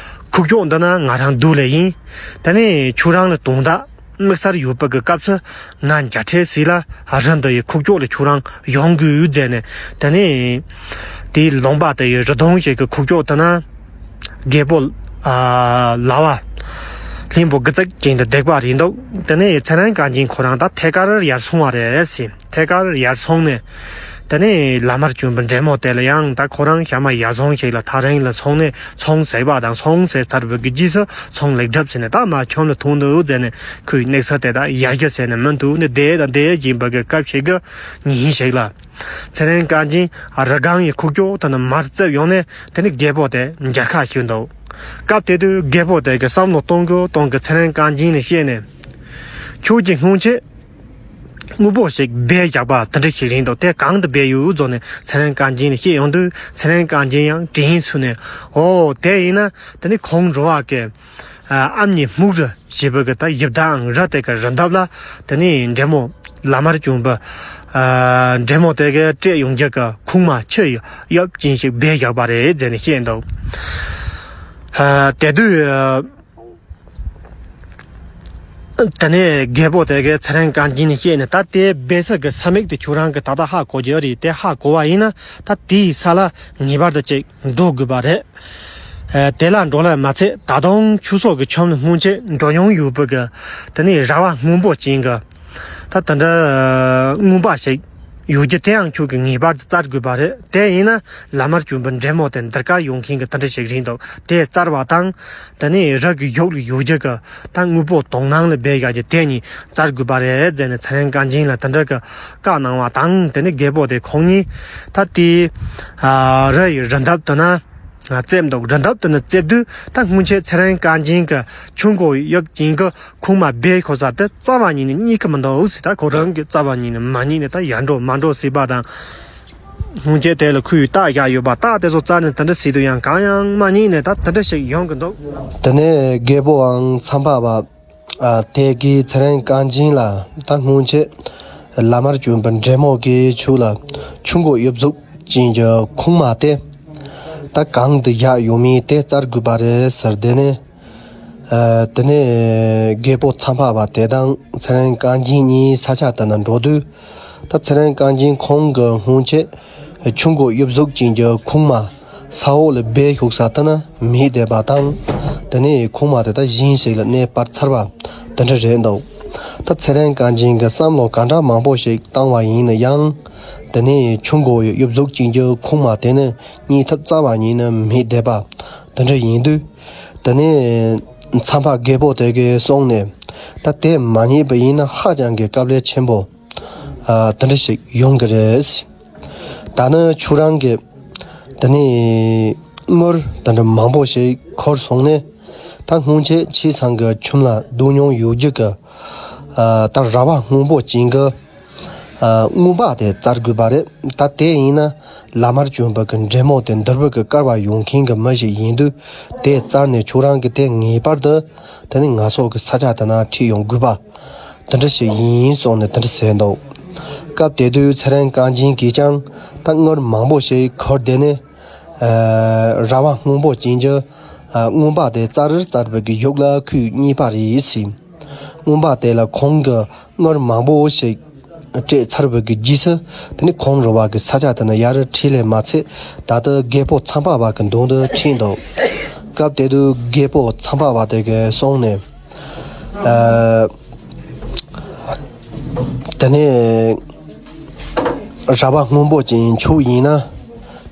ཁུག་ཀྱོག་འདི་ན་ང་རང་འདུག་ལེ་ཡིན། དེ་ནས་ཁྱོད་རང་ལ་དོན་དག་དམིགས་བསལ་ཡོད་པ་གི་སྐབས་སུ་ང་མཇལ་འཕྲད་ཟིག་ལ་རི་འདི་ཡི་ཁུག་ཀྱོག་ལ་ཁྱོད་རང་ཡོང་དགོས་ཟེར་ནས། དེ་ནས་དེའི་ལུང་པ་དེ་ཡི་རི་དོང་ཞིག་གི་ཁུག་ཀྱོག་དེ་ན། རྒད་པོ་ཨ་ལ་བ་ལྷུན་པོ་དགུ་བརྩེགས་ཅན་དུ་བསྡད་པ་རེད་འདུག་དེ་ནས་ཚེ་རིང་རྐང་རྗེན་ཁོ་རང་ད་ཐད་ཀར་ཡར་སོང་བ་རེད་ཟེར། ཐད་ཀར་ཡར་སོང་ནས། དེ་ནས་བླ་མ་བྱོན་པའི་འདྲེ་མོ་དེ་ལ་ཡང་ད་ཁོ་རང་ཞག་མ་ཡར་སོང་ཞིག་ལ་ཐག་རིང་ལ་སོང་ནས་ཚོང་ཟས་པ་དང་། ཚོང་ཟས་ཚར་བའི་རྗེས་སུ་ཚོང་ལེགས་གྲུབ་ཟེར་ནས། ད་མ་ཁྱོད་ལ་ཐུག་འདུག་ཟེར་ནས་ཁོའི་གནས་ཚུལ་དེ་དག་ཡར་རྒྱས་ཟེར་ནས་མུ་མཐུད་ནས་བསྡད་དང་བསྡད་ཀྱིན་པ་གི་སྐབས་ཤིག་གི་ཉིན་ཞིག་ལ། ཚེ་རིང་རྐང་རྗེན་རི་སྒང་ཡི་ཁུག་ཀྱོག་དེ་ནས་མར་བཙལ་ཡོང་ནས། དེ་ནས་རྒད་པོ་དེ་མཇལ་ཁ་ཞུས་འདུག་སྐབས་དེ་དུས་རྒད་པོ་དེ་གིས་བསམ་བློ་གཏོང་གི་གཏོང་གི་ཚེ་རིང་རྐང་རྗེན་ལ་བཤད་ནས། ཁྱོད་ཀྱིས་སྔོན་ཆད་དངོས་པོ་ཞིག་སྦས་བཞག་པ་དེ་འདྲ་ཞིག་རེད་འདུག་དེ་གང་དུ་སྦས་ཡོད་ཟེར་ནས་ཚེ་རིང་རྐང་རྗེན་ལ་བཤད་ཡོང་དུས། ཚེ་རིང་རྐང་རྗེན་ཡང་དྲིན་གསོས་ནས། ཨོ་དེ་ཡིན་ན་དེ་ནི་ཁོང་འགྲོ་བ་གི་ཨ་ཨ་མྱེས་སྨུག་རི་ཞེས་པ་གི་ད་ཡིབ་དང་རི་དེ་གི་རི་འདབས་ལ། དེ་ནས་འདྲེ་མོ་བླ་མ་བྱོན་པའི་ཨ་འདྲེ་མོ་དེ་གིས་སྤྲད་ཡོང་རྒྱུ་གི་ཁུག་མ་ཆུ་ཡི་གཡབ་ཅན་ཞིག་སྦས་བཞག་པ་རེད་ཟེར་ནས་བཤད་འདུག་ཨ་དེ་དུས་ཨ་དེ་ནས་རྒད་པོ་དེ་གིས་ཚེ་རིང་རྐང་རྗེན་ལ་བཤད་ནས། ད་དེ་སྦས་ས་གི་ས་མིག་དེ་ཁྱོད་རང་གིས་ད་ལྟ་ཧ་གོ་རྒྱུ་རེད། དེ་ཧ་གོ་བ་ཡིན་ན་ད་དེའི་ས་ལ་ངེས་པར་དུ་ཅིག་འགྲོ་དགོས་པ་རེད། ཨ་དེ་ལ་འགྲོ་ལ་མ་ཚད། ད་དུང་ཁྱོད་སོགས་ཀྱི་ཁྱིམ་ལ་སྔོན་ཆད་འགྲོ་མྱོང་ཡོད་པའི་གི་དེ་ནས་ར་བ་སྔོན་པོ་ཅན་གི་ད་དེ་འདྲ་རྔོན་པ་ཞིག་ཡོད་རྒྱུ་དེའང་ཁྱོད་ཀྱིས་ངེས་པར་དུ་བཙལ་དགོས་པ་རེད། དེ་ཡིན་ན་བླ་མ་བྱོན་པའི་འདྲེ་མོ་དེ་འདི་གར་ཡོང་མཁན་གི་དེ་འདྲ་ཞིག་རེད་འདུག་དེ་བཙལ་བ་དང་། དེ་ནས་རི་གི་གཡོག་ལ་ཡོད་རྒྱུ་གི་ད་དངོས་པོ་དོང་ནང་ལ་སྦས་བཞག་རྒྱུ་དེ་གཉིས་བཙལ་དགོས་པ་རེད་ཟེར་ནས་ཚེ་རིང་རྐང་རྗེན་ལ་དེ་འདྲ་གི་བཀའ་གནང་བ་དང་། དེ་ནས་རྒད་པོ་དེ་ཁོང་གཉིས་ད་དེའི་ཨ་རི་ཡི་རི་འདབས་དེ་ན་བཙལ་འདུག་རི་འདབས་དེ་ན་བཙལ་དུས་ད་སྔོན་ཆད་ཚེ་རིང་རྐང་རྗེན་གྱིས་ཆུ་མགོ་གཡབ་ཅན་གྱི་ཁུག་མ་སྦས་ཁོ་ས་དེ་རྩ་བ་ཉིད་ནས་རྙེད་ཀྱི་མི་འདུག་ཟེར། ད་ཁོ་རང་གིས་རྩ་བ་ཉིད་ནས་མ་རྙེད་ནས། ད་ཡར་འགྲོ་མར་འགྲོ་ཟེར་བ་དང་། སྔོན་ཆད་དེ་ལ་ཁོས་རྟ་བཞག་ཡོད་པ། རྟ་དེ་ཚོ་བཙལ་ནས་དེ་འདྲ་བྱེད་དུས་ཡང་གང་ཡང་མ་རྙེད་ནས། ད་དེ་འདྲ་ཞིག་ཡོང་གི་འདུག་དེ་ནས་རྒད་པོའང་མཚམས་པ་བ། ཨ་དེ་གིས་ཚེ་རིང་རྐང་རྗེན་ལ་ད་སྔོན་ཆད་བླ་མ་བྱོན་པའི་འདྲེ་མོ་གིས་ཁྱོད་ལ་ཆུ་མགོ་གཡབ་གཟུགས་ཅན་གྱི་ཁུག་མ་དེ་ད་གང་དུ་བཞག་ཡོད་མེད་དེ་བཙལ་དགོས་པ་རེད་ཟེར། དེ་ནས་ཨ་དེ་ནས་རྒད་པོ་མཚམས་པ་བ་དེ་དང་ཚེ་རིང་རྐང་རྗེན་གཉིས་ས་ཆ་དེ་ན་འགྲོ་དུས། ད་ཚེ་རིང་རྐང་རྗེན་ཁོང་གིས་སྔོན་ཆད་ཆུ་མགོ་གཡབ་གཟུགས་ཅན་གྱི་ཁུག་མ་ས་འོག་ལ་སྦས་བཞག་ས་དེ་ན་མེད་བསྡད་པ་དང་། དེ་ནས་ཁུག་མ་དེ་ད་གཞན་ཞིག་ལ་གནས་སྤར་ཚར་བ་དེ་འདྲ་རེད་འདུག་ད་ཚེ་རིང་བཀའ་འགྱིང་གི་བསམ་བློ་ག་འདྲ་མང་པོ་ཞིག་བཏང་བ་ཡིན་ན་ཡང་། དེ་ནས་ཆུ་མགོ་ཡི་གཡུ་གཟུགས་ཅན་གྱི་ཁུག་མ་དེ་ནི་རྙེད་ཐབས་རྩ་བ་ཉིད་ནས་མེད་བསྡད་པ་དེ་འདྲ་ཡིན་དུས། དེ་ནས་མཚམས་པ་རྒད་པོ་དེ་གིས་སོང་ནས། ད་དེ་མ་རྙེད་པ་ཡིན་ན་ཧ་ཅང་གི་དཀའ་ལས་ཆེན་པོ་ཨ་དེ་འདྲ་ཞིག་ཡོང་གི་རེད། ད་ནི་ཁྱོད་རང་གིས་དེ་ནས་དངུལ་དེ་འདྲ་མང་པོ་ཞིག་འཁུར་སོང་ནས། ད་སྔོན་ཆད་ཁྱེད་ཚང་གི་ཁྱིམ་ལ་སྡོད་མྱོང་ཡོད་རྒྱུ་གི་ཨ་ད་ར་བ་སྔོན་པོ་ཅན་གྱི་ཨ་རྔོན་པ་དེ་བཙལ་དགོས་པ་རེད། ད་དེ་ཡིན་ན་བླ་མ་བྱོན་པ་གི་འདྲེ་མོ་དེ་འདུལ་བ་གི་སྐལ་བ་ཡོང་མཁན་གྱི་མི་ཞིག་ཡིན་དུས། དེ་བཙལ་ནས་ཁྱོད་རང་གིས་དེ་ངེས་པར་དུ་དེ་ནས་ང་ཚོ་གི་ས་ཆ་དེ་ན་ཁྲིད་ཡོང་དགོས་པ་དེ་འདྲ་ཞིག་ཡིན་གསུངས་ནས་དེ་འདྲ་ཟེར་འདུག་སྐབས་དེ་དུས་ཚེ་རིང་བཀའ་འགྱིང་གིས་ཀྱང་ད་དངུལ་མང་པོ་ཞིག་འཁུར་བསྡད་ནས། ཨ་ར་བ་སྔོན་པོ་ཅན་གྱི་ཨ་རྔོན་པ་དེ་བཙལ་བཙལ་བའི་གི་ཡུག་ལ་ཁོས་རྙེད་པ་རེད་ཟེར། རྔོན་པ་དེ་ལ་ཁོང་གིས་དངུལ་མང་པོ་ཞིག་སྤྲད་ཚར་བའི་གི་རྗེས་སུ། དེ་ནས་ཁོང་ར་བ་གི་ས་ཆ་དེ་ན་ཡར་ཁྲིད་ལས་མ་ཚད། ད་ལྟ་རྒད་པོ་མཚམས་པ་བ་གི་མདུན་དུ་ཁྲིད་འདུག་སྐབས་དེ་དུས་རྒད་པོ་མཚམས་པ་བ་དེ་གིས་སོང་ནས། ཨ། དེ་ནས་ར་བ་སྔོན་པོ་ཅན་ཁྱོད་ཡིན་ན།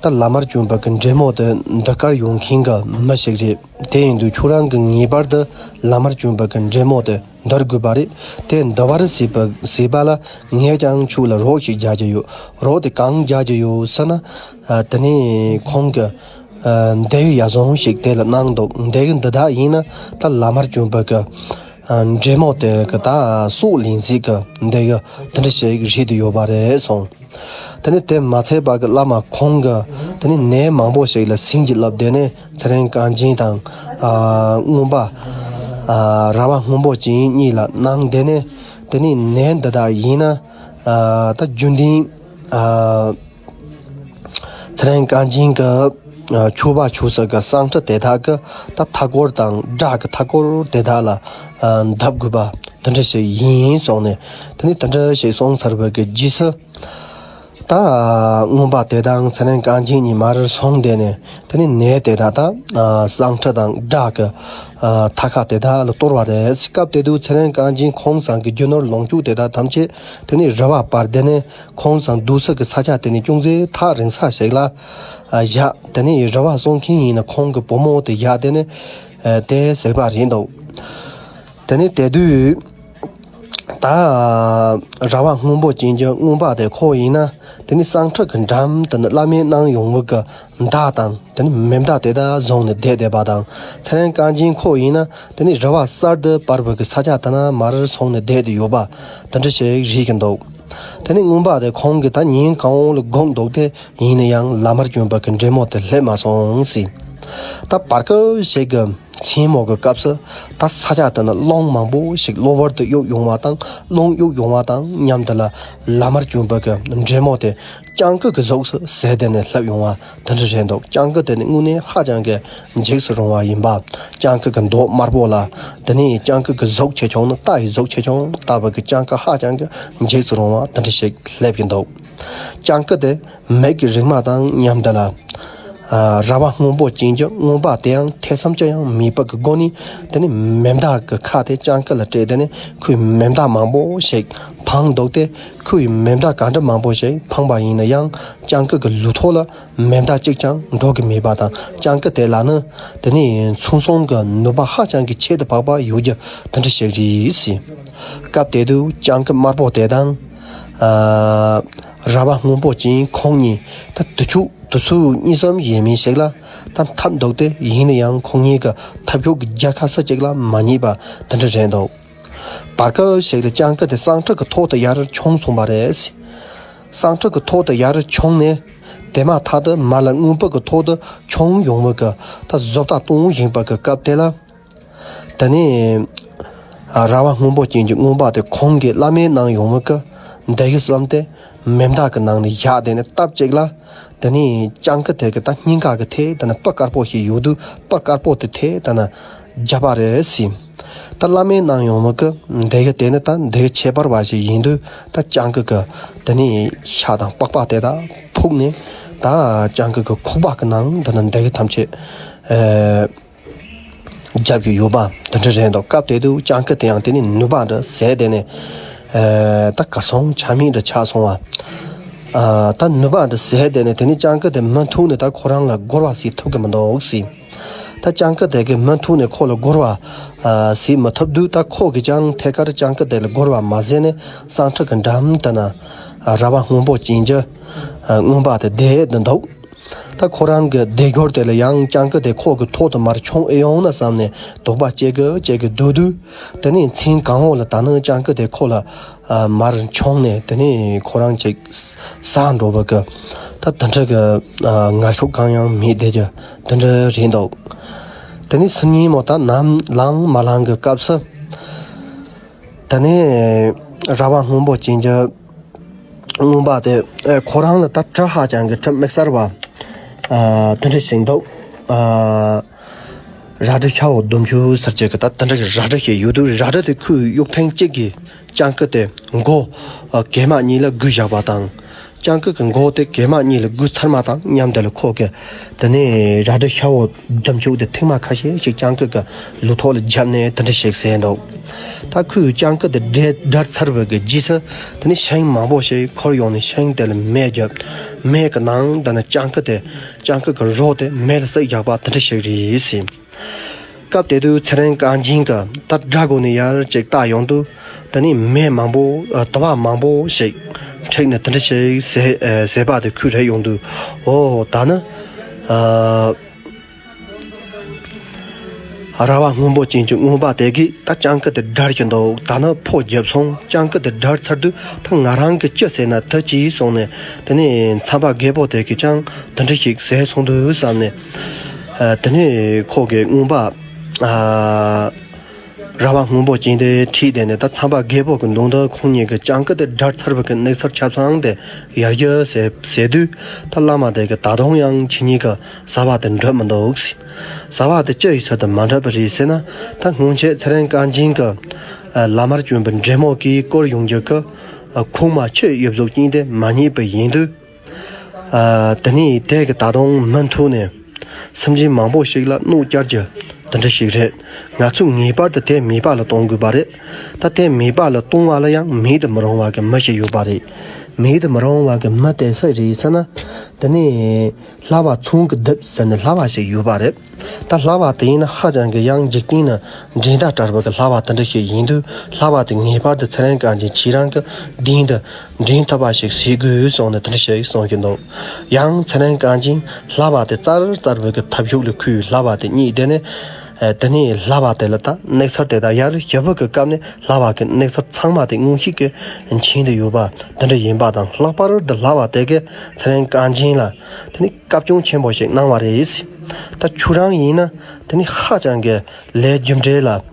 ད་བླ་མ་བྱོན་པ་གི་འདྲེ་མོ་དེ་འདུལ་སྐལ་ཡོང་མཁན་གྱི་མི་ཞིག་རེད། དེ་ཡིན་དུས་ཁྱོད་རང་གིས་ངེས་པར་དུ་བླ་མ་བྱོན་པ་གི་འདྲེ་མོ་དེ་འདུལ་དགོས་པ་རེད། དེ་འདུལ་བར་བྱེད་པ་བྱེད་པ་ལ་ངས་ཀྱང་ཁྱོད་ལ་རོགས་ཤིག་རྒྱག་རྒྱུ་ཡོད། རོགས་དེ་གང་རྒྱག་རྒྱུ་ཡོད་ཟེར་ན། ཨ་དེ་ནས་ཁོང་གིས་ཨ་འདི་ཡི་ཡ་བཟང་ཞིག་དེ་ལ་གནང་འདུག་འདི་ཡི་འདི་དག་ཡིན་ན་ད་བླ་མ་བྱོན་པ་གི་ཨ་འདྲེ་མོ་དེ་གི་ད་སྲོག་ལེན་ཟིག་གི་འདི་གི་དེ་འདྲ་ཞིག་རེད་དུ་ཡོད་པ་རེད་གསུངས། དེ་ནས་དེ་མ་ཚད་པ་གི་བླ་མ་ཁོང་གིས་དེ་ནས་ནད་མང་པོ་ཞིག་ལ་སེམས་ཀྱིས་བསླབས། དེ་ནས་ཚེ་རིང་བཀའ་འགྱིང་དང་ཨ་རྔོན་པ་ཨ་ར་བ་སྔོན་པོ་ཅན་གཉིས་ལ་གནང་། དེ་ནས་དེ་ནས་ནད་འདི་དག་ཡིན་ན་ཨ་ད་རྒྱུན་ལྡན་ཨ་ཚེ་རིང་བཀའ་འགྱིང་གི་ཨ་མཆོད་པ་མཆོད་ས་གི་བསང་ཁྲི་དེ་དག་གི་ད་མཐའ་སྐོར་དང་སྦྲ་གི་མཐའ་སྐོར་དེ་དག་ལ་ཨ་འདེབས་དགོས་པ་དེ་འདྲ་ཞིག་ཡིན་གསུངས་ནས། དེ་ནས་དེ་འདྲ་ཞིག་གསུངས་ཚར་བའི་གི་རྗེས་སུ། ད་རྔོན་པ་དེ་དང་ཚེ་རིང་བཀའ་འགྱིང་གཉིས་མར་སོང་བསྡད་ནས། དེ་ནས་ནད་དེ་དག་ད་ཨ་བསང་ཁྲི་དང་སྦྲ་གི་ཨ་མཐའ་ཁ་དེ་དག་ལ་གཏོར་བ་རེད། སྐབས་དེ་དུས་ཚེ་རིང་བཀའ་འགྱིང་ཁོང་ཚང་གི་རྒྱུ་ནོར་ལོངས་སྤྱོད་དེ་དག་ཐམས་ཅད་དེ་ནས་ར་བ་སྤར། དེ་ནས་ཁོང་ཚང་འདུག་ས་གི་ས་ཆ་དེ་ནས་ཅུང་ཟད་ཐག་རིང་ས་ཞིག་ལ་ཨ་བཞག་དེ་ནས་ར་བ་སྲུང་མཁན་ཡིན་ན་ཁོང་གི་བུ་མོ་དེ་བཞག་དེ་ནས་ཨ་དེ་ཟེར་བ་རེད་འདུག་དེ་ནས་དེ་དུས་ད་ར་བ་སྔོན་པོ་ཅན་གྱི་རྔོན་པ་དེ་ཁོ་ཡིན་ན། དེ་ནས་བསང་ཁྲི་གི་འགྲམ་དུ་ནི་བླ་མས་གནང་ཡོང་བའི་གི་མདའ་དང་དེ་ནས་མེ་མདའ་དེ་དག་བཟུང་ནས་བསྡད་བསྡད་པ་དང་། ཚེ་རིང་བཀའ་འགྱིང་ཁོ་ཡིན་ན་དེ་ནས་ར་བ་གསར་དུ་སྤར་བའི་གི་ས་ཆ་དེ་ན་མར་སོང་ནས་བསྡད་དེ་ཡོད་པ་དེ་འདྲ་ཞིག་རེད་ཀྱི་འདུག་དེ་ནས་རྔོན་པ་དེ་ཁོང་གིས་ད་ཉིན་གང་བོ་ལ་སྒུག་འདུག་དེ་ཡིན་ན་ཡང་བླ་མ་བྱོན་པ་གི་འདྲེ་མོ་དེ་སླེབས་མ་སོང་ཟེར། ད་བར་སྐབས་ཤིག་གི་མཚན་མོ་གི་སྐབས་སུ་ད་ས་ཆ་དེ་ན་རླུང་མང་པོ་ཞིག་གློ་བུར་དུ་གཡུག་ཡོང་བ་དང་། རླུང་གཡུག་ཡོང་བ་དང་མཉམ་དུ་ལ་བླ་མ་བྱོན་པ་གི་འདྲེ་མོ་དེ་སྤྱང་ཀི་གི་གཟུགས་སུ་ཟད་དེ་ནས་སླེབས་ཡོང་བ་དེ་འདྲ་རེད་འདུག་སྤྱང་ཀི་དེ་ནི་དངོས་གནས་ཧ་ཅང་གི་འཇིགས་སུ་རུང་བ་ཡིན་པ། སྤྱང་ཀི་གི་མདོག་དམར་པོ་ལ། དེ་ནས་སྤྱང་ཀི་གི་གཟུགས་ཆེ་ཆུང་ནི་རྟ་ཡི་གཟུགས་ཆེ་ཆུང་ལྟ་བུ་གི་སྤྱང་ཀི་ཧ་ཅང་གི་འཇིགས་སུ་རུང་བ་དེ་འདྲ་ཞིག་སླེབས་ཀྱི་འདུག་སྤྱང་ཀི་དེ་མིག་གི་རིག་མ་དང་མཉམ་དུ་ལ། ཨ་ར་བ་སྔོན་པོ་ཅན་གྱི་རྔོན་པ་དེའང་ཐེ་ཚོམ་ཅི་ཡང་མེད་པ་གི་སྒོ་ནས། དེ་ནས་མེ་མདའ་གི་ཁ་དེ་སྤྱང་ཀི་ལ་སྤྲད། དེ་ནས་ཁོས་མེ་མདའ་མང་པོ་ཞིག་འཕངས་འདུག་སྟེ། ཁོས་མེ་མདའ་ག་འདྲ་མང་པོ་ཞིག་འཕངས་པ་ཡིན་ན་ཡང་སྤྱང་ཀི་གི་ལུས་ཐོག་ལ་མེ་མདའ་གཅིག་ཀྱང་འགྲོ་གི་མེད་པ་དང་། སྤྱང་ཀི་དེ་ལ་ནི་དེ་ནས་མཚོན་སོང་གི་ནུས་པ་ཧ་ཅང་གི་ཁྱད་དུ་འཕགས་པ་ཡོད་རྒྱུ་དེ་འདྲ་ཞིག་རེད་ཟེར། སྐབས་དེ་དུས་སྤྱང་ཀི་དམར་པོ་དེ་དང་། ཨ་ར་བ་སྔོན་པོ་ཅན་ཁོང་གཉིས་ད་དུས་ཚོད་དུས་ཚོད་གཉིས་གསུམ་ཡས་མས་ཞིག་ལ་ད་འཐབ་འདུག་སྟེ། ཡིན་ན་ཡང་ཁོང་གཉིས་ཀྱི་འཐབ་ཕྱོགས་ཀྱི་རྒྱལ་ཁ་སུ་གཅིག་ལ་མ་ཉེས་པ་དེ་འདྲ་རེད་འདུག་བར་སྐབས་ཤིག་ལ་སྤྱང་ཀི་དེ་བསང་ཁྲི་གི་ཐོག་ཏུ་ཡར་མཆོང་སོང་བ་རེད། བསང་ཁྲི་གི་ཐོག་ཏུ་ཡར་མཆོང་ནས། དེ་མ་ཐག་ཏུ་མར་ལ་རྔོན་པ་གི་ཐོག་ཏུ་མཆོང་ཡོང་བ་གི་ད་བཟོ་ལྟ་གཏོང་བཞིན་པ་གི་སྐབས་དེ་ལ། དེ་ནས་ཨ་ར་བ་སྔོན་པོ་ཅན་གྱི་རྔོན་པ་དེ་ཁོང་གིས་བླ་མས་གནང་ཡོང་བ་གི་འདི་གི་བསམ་སྟེ། མེ་མདའ་གི་ནང་ནས་བཞག་དེ་ནས་སྟབས་གཅིག་ལ། དེ་ནས་སྤྱང་ཀི་དེ་གི་ད་སྙིང་ག་གི་ཐད་དེ་ན་སྤུ་དཀར་པོ་ཞིག་ཡོད་དུས། སྤུ་དཀར་པོ་དེ་ཐད་དེ་ན་བརྒྱབ་པ་རེད་ཟེར། ད་བླ་མས་གནང་ཡོང་བ་གི་འདི་གི་དེ་ནི་ད་འདི་གི་ཁྱད་པར་བ་ཞིག་ཡིན་དུས། ད་སྤྱང་ཀི་གི་དེ་ནས་ཤ་དང་པགས་པ་དེ་དག་ཕུག་ནས། ད་སྤྱང་ཀི་གི་ཁོག་པ་གི་ནང་དེ་ན་འདི་གི་ཐམས་ཅད་ཨེ། རྒྱབ་ཀྱི་ཡོད་པ་དེ་འདྲ་རེད་འདུག་སྐབས་དེ་དུས་སྤྱང་ཀི་དེ་ཡང་དེ་ནི་ནུས་པ་འདྲ་ཟད་དེ་ནས་ད་གར་སོང་ཆ་མེད་འདྲ་ཆགས་སོང་བ། ད་ནུས་པ་འདྲ་ཟད་དེ་ནས་དེ་ནི་སྤྱང་ཀི་དེ་མུ་མཐུད་ནས་ད་ཁོ་རང་ལ་རྒོལ་བ་ཟེར་ཐུབ་ཀྱི་མི་འདུག་ཟེར། ད་སྤྱང་ཀི་དེ་གི་མུ་མཐུད་ནས་ཁོ་ལ་རྒོལ་བ་ཟེར་མི་ཐུབ་དུས་ད་ཁོ་གིས་ཀྱང་ཐད་ཀར་སྤྱང་ཀི་དེ་ལ་རྒོལ་བ་མ་ཟད་ནས་སྲང་ཁྲི་གི་འགྲམ་དེ་ན་ར་བ་སྔོན་པོ་ཅན་གྱི་རྔོན་པ་དེ་བསྡད་འདུག་ད་ཁོ་རང་གི་སྡེ་སྒོར་དེ་ལ་ཡང་སྤྱང་ཀི་དེ་ཁོ་གི་ཐོག་ཏུ་མར་མཆོང་ཨེ་ཡོང་ན་བསམ་ནས་དོགས་པ་སྐྱེ་གི་སྐྱེ་གི་སྡོད་དུས། དེ་ནས་མཚན་གང་བོ་ལ་ད་ནི་སྤྱང་ཀི་དེ་ཁོ་ལ་མར་མཆོང་ནས་དེ་ནས་ཁོ་རང་ཅིག་ཟ་འགྲོ་བ་གི་ད་དེ་འདྲ་གི་ངར་ཤུགས་གང་ཡང་མེད་བསྡད་རྒྱུ་དེ་འདྲ་རེད་འདུག་དེ་ནས་སང་ཉིན་མོ་ད་ནམ་ལངས་མ་ལངས་གི་སྐབས་སུ། ད་ནི་ར་བ་སྔོན་པོ་ཅན་གྱི་རྔོན་པ་དེ་ཁོ་རང་ལ་ད་གྲི་ཧ་ཅང་གི་གྲི་དམིགས་བསལ་བ་དེ་འདྲ་ཞིག་འདུག་རལ་གྲི་ཤ་བོ་ལྡུམ་ཆུ་ཟེར་གྱི་གི་ད་དེ་འདྲ་གི་རལ་གྲི་ཞིག་ཡོད་དུས། རལ་གྲི་དེ་ཁོའི་གཡུག་ཐེངས་གཅིག་གིས་སྤྱང་ཀི་དེ་མགོ་གད་མ་གཉིས་ལ་སྒུར་བཞག་པ་དང་། སྤྱང་ཀི་གི་མགོ་དེ་གད་མ་གཉིས་ལ་སྒུར་ཚར་མ་དང་མཉམ་དུ་ལ་ཁོ་གི་དེ་ནས་རལ་གྲི་ཤ་བོ་ལྡུམ་ཆུ་དེ་ཐེངས་མ་ཁ་ཤས་ཤིག་སྤྱང་ཀི་གི་ལུས་ཐོག་ལ་བརྒྱབ་ནས་དེ་འདྲ་ཞིག་ཟེར་འདུག་ད་ཁོས་སྤྱང་ཀི་དེ་བསྒྲལ་བསྒྲལ་ཚར་བའི་གི་རྗེས་སུ་དེ་ནས་ཤིང་མང་པོ་ཞིག་འཁོར་ཡོང་ནས་ཤིང་དེ་ལ་མེ་བརྒྱབ། མེ་གི་ནང་དེ་ནས་སྤྱང་ཀི་དེ་སྤྱང་ཀི་གི་རོ་དེ་མེ་ལ་བསྲེགས་བཞག་པ་དེ་འདྲ་ཞིག་རེད་ཟེར། སྐབས་དེ་དུས་ཚེ་རིང་རྐང་རྗེན་གྱིས་ད་དགྲ་སྒོ་ནས་ཡར་ཅིག་བལྟ་ཡོང་དུས། དེ་ནས་མེ་མང་པོ་ཨ། དུ་བ་མང་པོ་ཞིག་འཁྲིགས་ནས་དེ་འདྲ་ཞིག་ཟེར་ཨ། ཟེར་བ་དེ་ཁོས་རེག་ཡོང་དུས། ཨོ་ད་ནི་ཨ། ར་བ་སྔོན་པོ་ཅན་གྱི་རྔོན་པ་དེ་གིས་ད་སྤྱང་ཀི་དེ་བསྒྲལ་གྱི་འདུག་ད་ནི་ཕོ་རྒྱབ་སོང་། སྤྱང་ཀི་དེ་བསྒྲལ་ཚར་དུས་ད་ང་རང་གིས་ཅི་ཟེར་ན་དེ་གྱིས་གསུངས་ནས། དེ་ནས་མཚམས་པ་རྒད་པོ་དེ་གིས་ཀྱང་དེ་འདྲ་ཞིག་ཟེར་སོང་དུས་བསམ་ནས། ཨ། དེ་ནས་ཁོ་གིས་རྔོན་པ་ཨ། ར་བ་སྔོན་པོ་ཅན་དེ་ཁྲིད་དེ་ནས་ད་མཚམས་པ་རྒད་པོ་གི་མདུན་དུ་ཁོང་གཉིས་ཀྱིས་སྤྱང་ཀི་དེ་བསྒྲལ་ཚར་བ་གི་གནས་ཚུལ་ཆ་ཚང་དེ་ཡར་རྒྱས་ཟེར་ཟེར་དུས། ད་བླ་མ་དེ་གིས་ད་དུང་ཡང་ཁྱེད་གཉིས་ཀྱི་བྱ་བ་དེ་འགྲུབ་མི་འདུག་ཟེར། བྱ་བ་དེ་ཅི་ཡི་ཚུལ་དུ་མ་འགྲུབ་པ་རེད་ཟེར་ན། ད་སྔོན་ཆད་ཚེ་རིང་རྐང་རྗེན་གྱིས་ཨ། བླ་མར་བྱོན་པའི་འདྲེ་མོ་གིས་བསྐོར་ཡོང་རྒྱུ་གི་ཨ། ཁུག་མ་ཆུ་ཡོབ་ཟོག་ཅན་དེ་མ་རྙེད་པ་ཡིན་དུས། ཨ། དེ་ནས་དེ་གིས་ད་དུང་མུ་མཐུད་ནས་སེམས་ཅན་མང་པོ་ཞིག་ལ་གནོད་བསྐྱལ་རྒྱུ་དེ་འདྲ་ཞིག་རེད། ང་ཚོས་ངེས་པར་དུ་དེ་མེད་པ་ལ་གཏོང་དགོས་པ་རེད། ད་དེ་མེད་པ་ལ་གཏོང་བ་ལ་ཡང་མེད་དུ་མི་རུང་བ་གི་མི་ཞིག་ཡོད་པ་རེད། མེད་དུ་མི་རུང་བ་གི་མི་དེ་སུ་རེད་ཟེར་ན། དེ་ནས་ལྷ་བ་ཚོང་གི་སྡེབ་ཟེར་ནས་ལྷ་བ་ཞིག་ཡོད་པ་རེད། ད་ལྷ་བ་དེ་ཡིན་ན་ཧ་ཅང་གི་ཡང་འཇིག་རྟེན་ན་འགྲན་ཟླ་བྲལ་བ་གི་ལྷ་བ་དེ་འདྲ་ཞིག་ཡིན་དུས། ལྷ་བ་དེ་ངེས་པར་དུ་ཚེ་རིང་རྐང་རྗེན་ཁྱེད་རང་གི་མདུན་དུ་འདྲེན་ཐུབ་པ་ཞིག་བྱེད་དགོས་གསུངས་ནས་དེ་འདྲ་ཞིག་གསུང་གི་འདུག་ཡང་ཚེ་རིང་རྐང་རྗེན་ལྷ་བ་དེ་རྩར་རྩར་བའི་གི་ཐབས་ཤུགས་ལ་ཁོས་ལྷ་བ་དེ་རྙེད་དེ་ནས། ཨ། དེ་ནས་ལྷ་བ་དེ་ལ་ད་གནས་ཚུལ་དེ་དག་ཡར་ཞུ་བ་གི་སྐབས་ནས་ལྷ་བ་གི་གནས་ཚུལ་ཚང་མ་དེ་མངོན་ཤེས་ཀྱི་མཆན་དུ་ཡོད་པ་དེ་འདྲ་ཡིན་པ་དང་། ལྷག་པར་དུ་ལྷ་བ་དེ་གིས་ཚེ་རིང་རྐང་རྗེན་ལ་དེ་ནས་བཀའ་བཀྱོན་ཆེན་པོ་ཞིག་གནང་བ་རེད། ད་ཁྱོད་རང་ཡིན་ན་དེ་ནས་ཧ་ཅང་གི་ལས་རྒྱུ་འབྲས་ལ་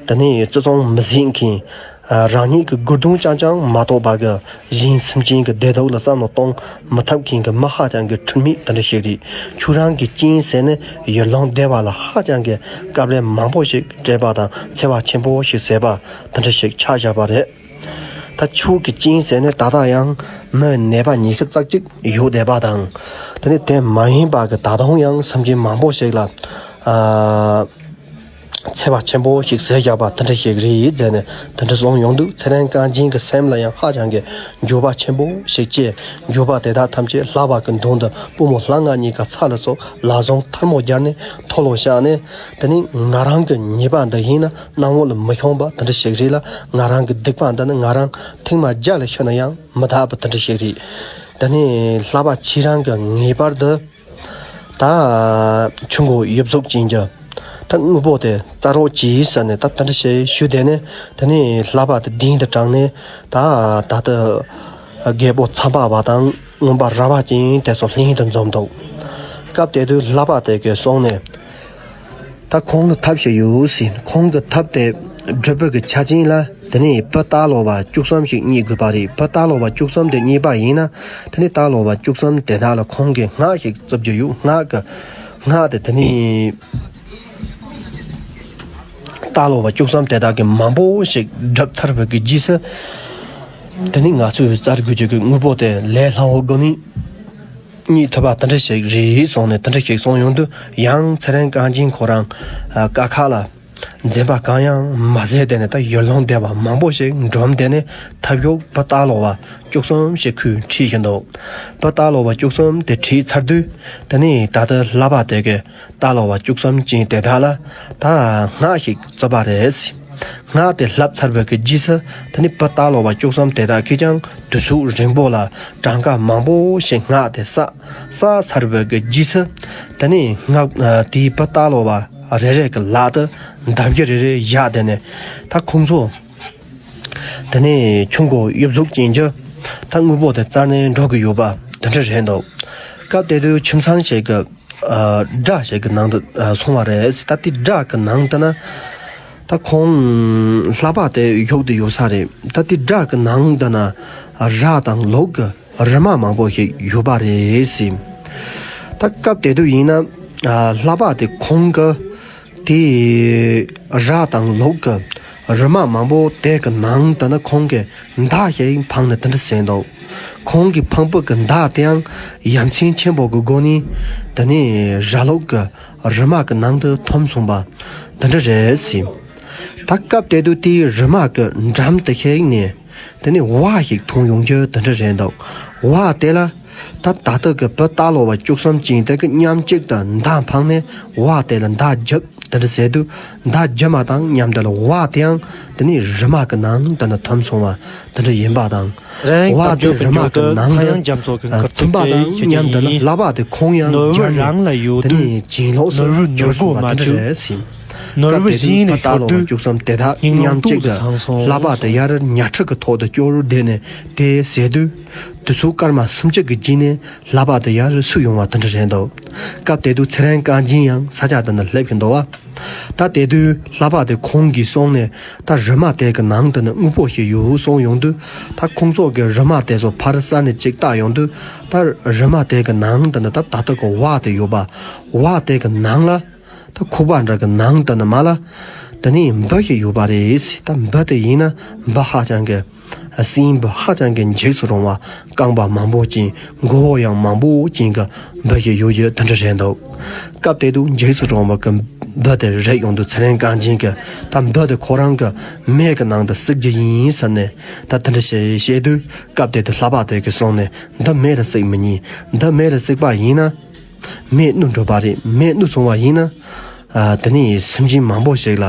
དེ་ནས་བརྩི་སྲུང་མི་བྱེད་མཁན། ཨ། རང་ཉིད་ཀྱི་དགུ་གདོང་རྐྱང་རྐྱང་མ་གཏོགས་པ་གི་གཞན་སེམས་ཅན་གྱི་བདེ་སྡུག་ལ་བསམ་བློ་གཏོང་མི་ཐུབ་མཁན་གྱི་མི་ཧ་ཅང་གི་ཁྲིམས་མེད་དེ་འདྲ་ཞིག་རེད། ཁྱོད་རང་གི་རྐྱེན་བྱས་ནས་ཡུལ་ལུང་སྡེ་བ་ལ་ཧ་ཅང་གི་དཀའ་ལས་མང་པོ་ཞིག་སྤྲད་པ་དང་། འཚེ་བ་ཆེན་པོ་ཞིག་བྱས་པ་དེ་འདྲ་ཞིག་ཆགས་བཞག་པ་རེད། ད་ཁྱོད་ཀྱི་རྐྱེན་བྱས་ནས་ད་ལྟ་ཡང་མི་ནད་པ་ཉི་ཤུ་རྩ་གཅིག་ཡོད་བསྡད་པ་དང་། དེ་ནས་དེ་མ་ཡིན་པ་གི་ད་དུང་ཡང་སེམས་ཅན་མང་པོ་ཞིག་ལ། ཨ། འཚེ་བ་ཆེན་པོ་ཞིག་བྱས་བཞག་པ་དེ་འདྲ་ཞིག་རེད་ཟེར་ནས་དེ་འདྲ་གསུངས་ཡོང་དུས། ཚེ་རིང་རྐང་རྗེན་གྱི་སེམས་ལ་ཡང་ཧ་ཅང་གི་འགྱོད་པ་ཆེན་པོ་ཞིག་སྐྱེས། འགྱོད་པ་དེ་དག་ཐམས་ཅད་ལྷ་བ་གི་མདུན་དུ་པུས་མོ་ལྷ་ང་གཉིས་ཀ་ཚ་ལ་སོགས་ལག་ཟུང་ཐལ་མོ་སྦྱར་ནས་མཐོལ་ལོ་བཤགས་ནས། དེ་ནས་ང་རང་གི་ཉེས་པ་འདི་ཡིན་ན་རྣམ་འོག་ལ་མི་ཤོང་པ་དེ་འདྲ་ཞིག་རེད་ལ། ང་རང་གི་སྡིག་པ་འདི་ནི་ང་རང་ཐེངས་མ་བརྒྱ་ལ་ཤི་ན་ཡང་མི་དག་པ་དེ་འདྲ་ཞིག་རེད། དེ་ནས་ལྷ་བ་ཁྱེད་རང་གིས་ངེས་པར་དུ། ད་ཆུ་མགོ་ཡུབ་གཟུགས་ཅན་གྱི་ད་དངོས་པོ་དེ་བཙལ་རོགས་གྱིས་ཟེར་ནས་ད་དེ་འདྲ་ཞིག་ཞུས་དེ་ནས། དེ་ནས་ལྷ་བ་དེ་མདུན་དུ་དྲངས་ནས། ད་ད་ལྟ་རྒད་པོ་མཚམས་པ་བ་དང་རྔོན་པ་ར་བ་ཅན་དེ་ཚོ་ལྷན་དུ་འཛོམས་འདུག་སྐབས་དེ་དུས་ལྷ་བ་དེ་གིས་གསུངས་ནས། ད་ཁོང་ལ་ཐབས་ཤིག་ཡོད་ཟེར། ཁོང་གི་ཐབས་དེ་སྒྲུབ་པའི་གི་ཆ་རྐྱེན་ལ། དེ་ནས་བུ་རྟ་ལོ་བ་བཅུ་གསུམ་ཞིག་རྙེད་དགོས་པ་རེད། བུ་རྟ་ལོ་བ་བཅུ་གསུམ་དེ་རྙེད་པ་ཡིན་ན། དེ་ནས་རྟ་ལོ་བ་བཅུ་གསུམ་དེ་དག་ལ་ཁོང་གིས་སྔགས་ཤིག་བརྩི་རྒྱུ་ཡོད། སྔགས་ཀྱི་སྔགས་དེ་དེ་ནས་རྟ་ལོ་བ་བཅུ་གསུམ་དེ་དག་གིས་མང་པོ་ཞིག་བསྒྲུབས་ཚར་བའི་གི་རྗེས་སུ། དེ་ནས་ང་ཚོས་བཙལ་དགོས་རྒྱུ་གི་དངོས་པོ་དེ་ལས་སླ་བོ་དགོས་ནི། གཉིད་ཐུབ་པ་དེ་འདྲ་ཞིག་རེད་གསུངས་ནས། དེ་འདྲ་ཞིག་གསུངས་ཡོང་དུས། ཡང་ཚེ་རིང་རྐང་རྗེན་ཁོ་རང་ཨ་དཀའ་ཁག་ལ་འཛེམ་པ་གང་ཡང་མ་བྱས། དེ་ནས་ད་ཡུལ་ལུང་སྡེ་བ་མང་པོ་ཞིག་འགྲོམ་དེ་ནས་ཐབ་གཡོག་བུ་རྟ་ལོ་བ་བཅུ་གསུམ་ཞིག་ཁོས་ཁྲིད་བཞིན་འདུག་བུ་རྟ་ལོ་བ་བཅུ་གསུམ་དེ་ཁྲིད་ཚར་དུས། དེ་ནས་ད་ལྟ་ལྷ་པ་དེ་གི་རྟ་ལོ་བ་བཅུ་གསུམ་ཅན་དེ་དག་ལ་ད་སྔགས་ཤིག་བརྩམས་པ་རེད། སྔགས་དེ་བརླབས་ཚར་བའི་གི་རྗེས་སུ། དེ་ནས་བུ་རྟ་ལོ་བ་བཅུ་གསུམ་དེ་དག་གིས་ཀྱང་དུས་ཚོད་རིང་པོ་ལ་གྲངས་ཀ་མང་པོ་ཞིག་སྔགས་དེ་བསགས་བསགས་ཚར་བའི་གི་རྗེས་སུ། དེ་ནས་སྔགས་ཨ་དེའི་བུ་རྟ་ལོ་བ་རེ་རེ་གི་ལག་ཏུ་འདབ་བརྒྱ་རེ་རེ་བཞག་དེ་ནས་ད་ཁོང་ཚོ་དེ་ནས་ཆུ་མགོ་གཡུ་གཟུགས་ཅན་གྱི་ད་དངོས་པོ་དེ་བཙལ་ནས་འགྲོ་གི་ཡོད་པ་དེ་འདྲ་རེད་འདུག་སྐབས་དེ་དུས་ཁྱིམ་ཚང་ཞིག་གི་ཨ་སྦྲ་ཞིག་གི་ནང་དུ་ཨ་སོང་བ་རེད། ད་དེ་སྦྲ་གི་ནང་དུ་ན་ད་ཁོང་ལྷ་པ་དེ་བཞུགས་ཏེ་ཡོད་ས་རེད། ད་དེ་སྦྲ་གི་ནང་དུ་ན་ར་དང་ལུག་གི་རི་མ་མང་པོ་ཞིག་ཡོད་པ་རེད་ཟེར། ད་སྐབས་དེ་དུས་ཡིན་ན་ཨ་ལྷ་པ་དེ་ཁོང་གི་དེ་ར་དང་ལུག་གི་རི་མ་མང་པོ་དེ་གི་ནང་དུ་ན་ཁོང་གིས་མདའ་ཞིག་འཕངས་ནས་དེ་འདྲ་ཟེར་འདུག་ཁོང་གིས་འཕངས་པའི་གི་མདའ་དེའང་ཡ་མཚན་ཆེན་པོ་གི་སྒོ་ནས་དེ་ནས་ར་ལུག་གི་རི་མ་གི་ནང་དུ་ཐིམ་སོང་པ་དེ་འདྲ་རེད་ཟེར། ད་སྐབས་དེ་དུས་དེའི་རི་མ་གི་འགྲམ་དུ་ཞིག་ནས་དེ་ནས་ཝ་ཞིག་མཐོང་ཡོང་རྒྱུ་དེ་འདྲ་རེད་འདུག་ཝ་དེ་ལ་ད་ད་ལྟ་གི་བུ་རྟ་ལོ་བ་བཅུ་གསུམ་ཅན་དེ་གིས་མཉམ་གཅིག་ཏུ་མདའ་འཕངས་ནས་ཝ་དེ་ལ་མདའ་རྒྱབ་དེ་འདྲ་ཟེར་དུས། མདའ་རྒྱབ་མ་དང་མཉམ་དུ་ལ་ཝ་དེའང་དེ་ནས་རི་མ་གི་ནང་དུ་ན་ཐིམ་སོང་བ་དེ་འདྲ་ཡིན་པ་དང་། རང་ཝ་དེ་རི་མ་གི་ནང་དུ་ཨ་ཐིམ་པ་དང་མཉམ་དུ་ལ་ལྷ་པ་དེ་ཁོང་ཡང་འགྱུར་ནས་དེ་ནས་བྱིན་ལོགས་སུ་གྱུར་སོང་བ་དེ་འདྲ་རེད་ཟེར། ནོར་བུ་བཞིན་ནས་ཤོར་དུས། བཅུ་གསུམ་དེ་དག་མཉམ་གཅིག་ཏུ་ལྷ་པ་དེ་ཡར་ཉ་ཁྲི་གི་ཐོག་ཏུ་སྐྱོར་བསྡད་ནས་དེ་ཟེར་དུས། དུས་ཚོད་སྐར་མ་སུམ་ཅུ་གི་རྗེས་ནས་ལྷ་པ་དེ་ཡར་བསུ་ཡོང་བ་དེ་འདྲ་རེད་འདུག་སྐབས་དེ་དུས་ཚེ་རིང་རྐང་རྗེན་ཡང་ས་ཆ་དེ་ན་སླེབས་ཀྱིན་འདུག་བ། ད་དེ་དུས་ལྷ་པ་དེ་ཁོང་གིས་སོང་ནས་ད་རི་མ་དེ་གི་ནང་དུ་ན་དངོས་པོ་ཞིག་ཡོད་གསུངས་ཡོང་དུས། ད་ཁོང་ཚོ་གིས་རི་མ་དེ་ཚོ་ཕར་ས་ནས་ཅིག་བལྟ་ཡོང་དུས། ད་རི་མ་དེ་གི་ནང་དུ་ན་ད་ད་ལྟ་གི་ཝ་དེ་ཡོད་པ། ཝ་དེ་གི་ནང་ལ། ད་ཁུག་པ་འདྲ་གི་ནང་དུ་ན་མར་ལ་དེ་ནས་འབུ་ཞིག་ཡོད་པ་རེད། ད་འབུ་དེ་ཡིན་ན་འབུ་ཧ་ཅང་གི་སྲིན་འབུ་ཧ་ཅང་གི་འཇིགས་སུ་རུང་བ། རྐང་པ་མང་པོ་ཅན། མགོ་བོ་ཡང་མང་པོ་ཅན་གྱི་འབུ་ཞིག་ཡོད་རྒྱུ་དེ་འདྲ་རེད་འདུག་སྐབས་དེ་དུས་འཇིགས་སུ་རུང་བ་གི་འབུ་དེ་རེག་ཡོང་དུས་ཚེ་རིང་རྐང་རྗེན་གྱིས་ད་འབུ་དེ་ཁོ་རང་གི་མལ་གྱི་ནང་དུ་བསྲེག་རྒྱུ་ཡིན་ཟེར་ནས་ད་དེ་འདྲ་བཤད་བཤད་དུས། སྐབས་དེ་དུས་ལྷ་པ་དེ་གིས་སོང་ནས་འདི་མལ་ལ་བསྲེག་མི་ཉན། འདི་མལ་ལ་བསྲེག་པ་ཡིན་ན། མེ་གནོད་འགྲོ་བ་རེད། མེ་གནོད་སོང་བ་ཡིན་ན། ཨ་དེ་ནས་སེམས་ཅན་མང་པོ་ཞིག་ལ་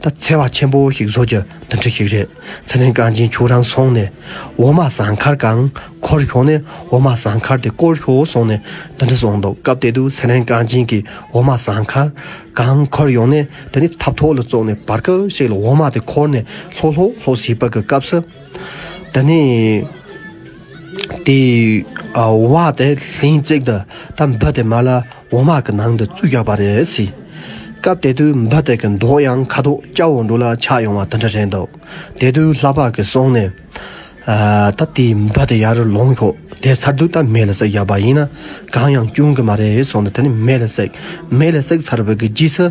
ད་འཚེ་བ་ཆེན་པོ་ཞིག་བཟོ་རྒྱུ་དེ་འདྲ་ཞིག་རེད། ཚེ་རིང་རྐང་རྗེན་ཁྱོད་རང་སོང་ནས་འོ་མ་ཟངས་མཁར་གང་འཁོར་ཤོག་ནས། འོ་མ་ཟངས་མཁར་དེ་བསྐོར་ཤོག་གསུངས་ནས་དེ་འདྲ་གསུངས་འདུག་སྐབས་དེ་དུས་ཚེ་རིང་རྐང་རྗེན་གྱིས་འོ་མ་ཟངས་མཁར་གང་འཁོར་ཡོང་ནས། དེ་ནས་ཐབ་ཐོག་ལ་བཙུགས་ནས་བར་སྐབས་ཤིག་ལ་འོ་མ་དེ་འཁོར་ནས་ལྷོག་ལྷོག་ལྷོག་བྱེད་པ་གི་སྐབས་སུ། དེ་ནས་དེ་ཝ་དེ་ལྷན་ཅིག་ཏུ་ད་འབུ་དེ་མར་ལ་འོ་མ་གི་ནང་དུ་བཙུགས་བཞག་པ་རེད་ཟེར། སྐབས་དེ་དུས་འབུ་དེ་གི་མདོག་ཡང་ཁ་དོག་སྐྱ་བོ་འདྲ་ལ་ཆགས་ཡོང་བ་དེ་འདྲ་རེད་འདུག་དེ་དུས་ལྷ་པ་གིས་སོང་ནས་ཨ་ད་དེ་འབུ་དེ་ཡར་ལོངས་ཤོག་དེ་ཚར་དུས་ད་མེ་ལ་བསྲེག་བཞག་པ་ཡིན་ན་གང་ཡང་སྐྱོན་གི་མ་རེད་གསུངས་ནས། དེ་ནས་མེ་ལ་བསྲེག་མེ་ལ་བསྲེག་ཚར་བའི་གི་རྗེས་སུ།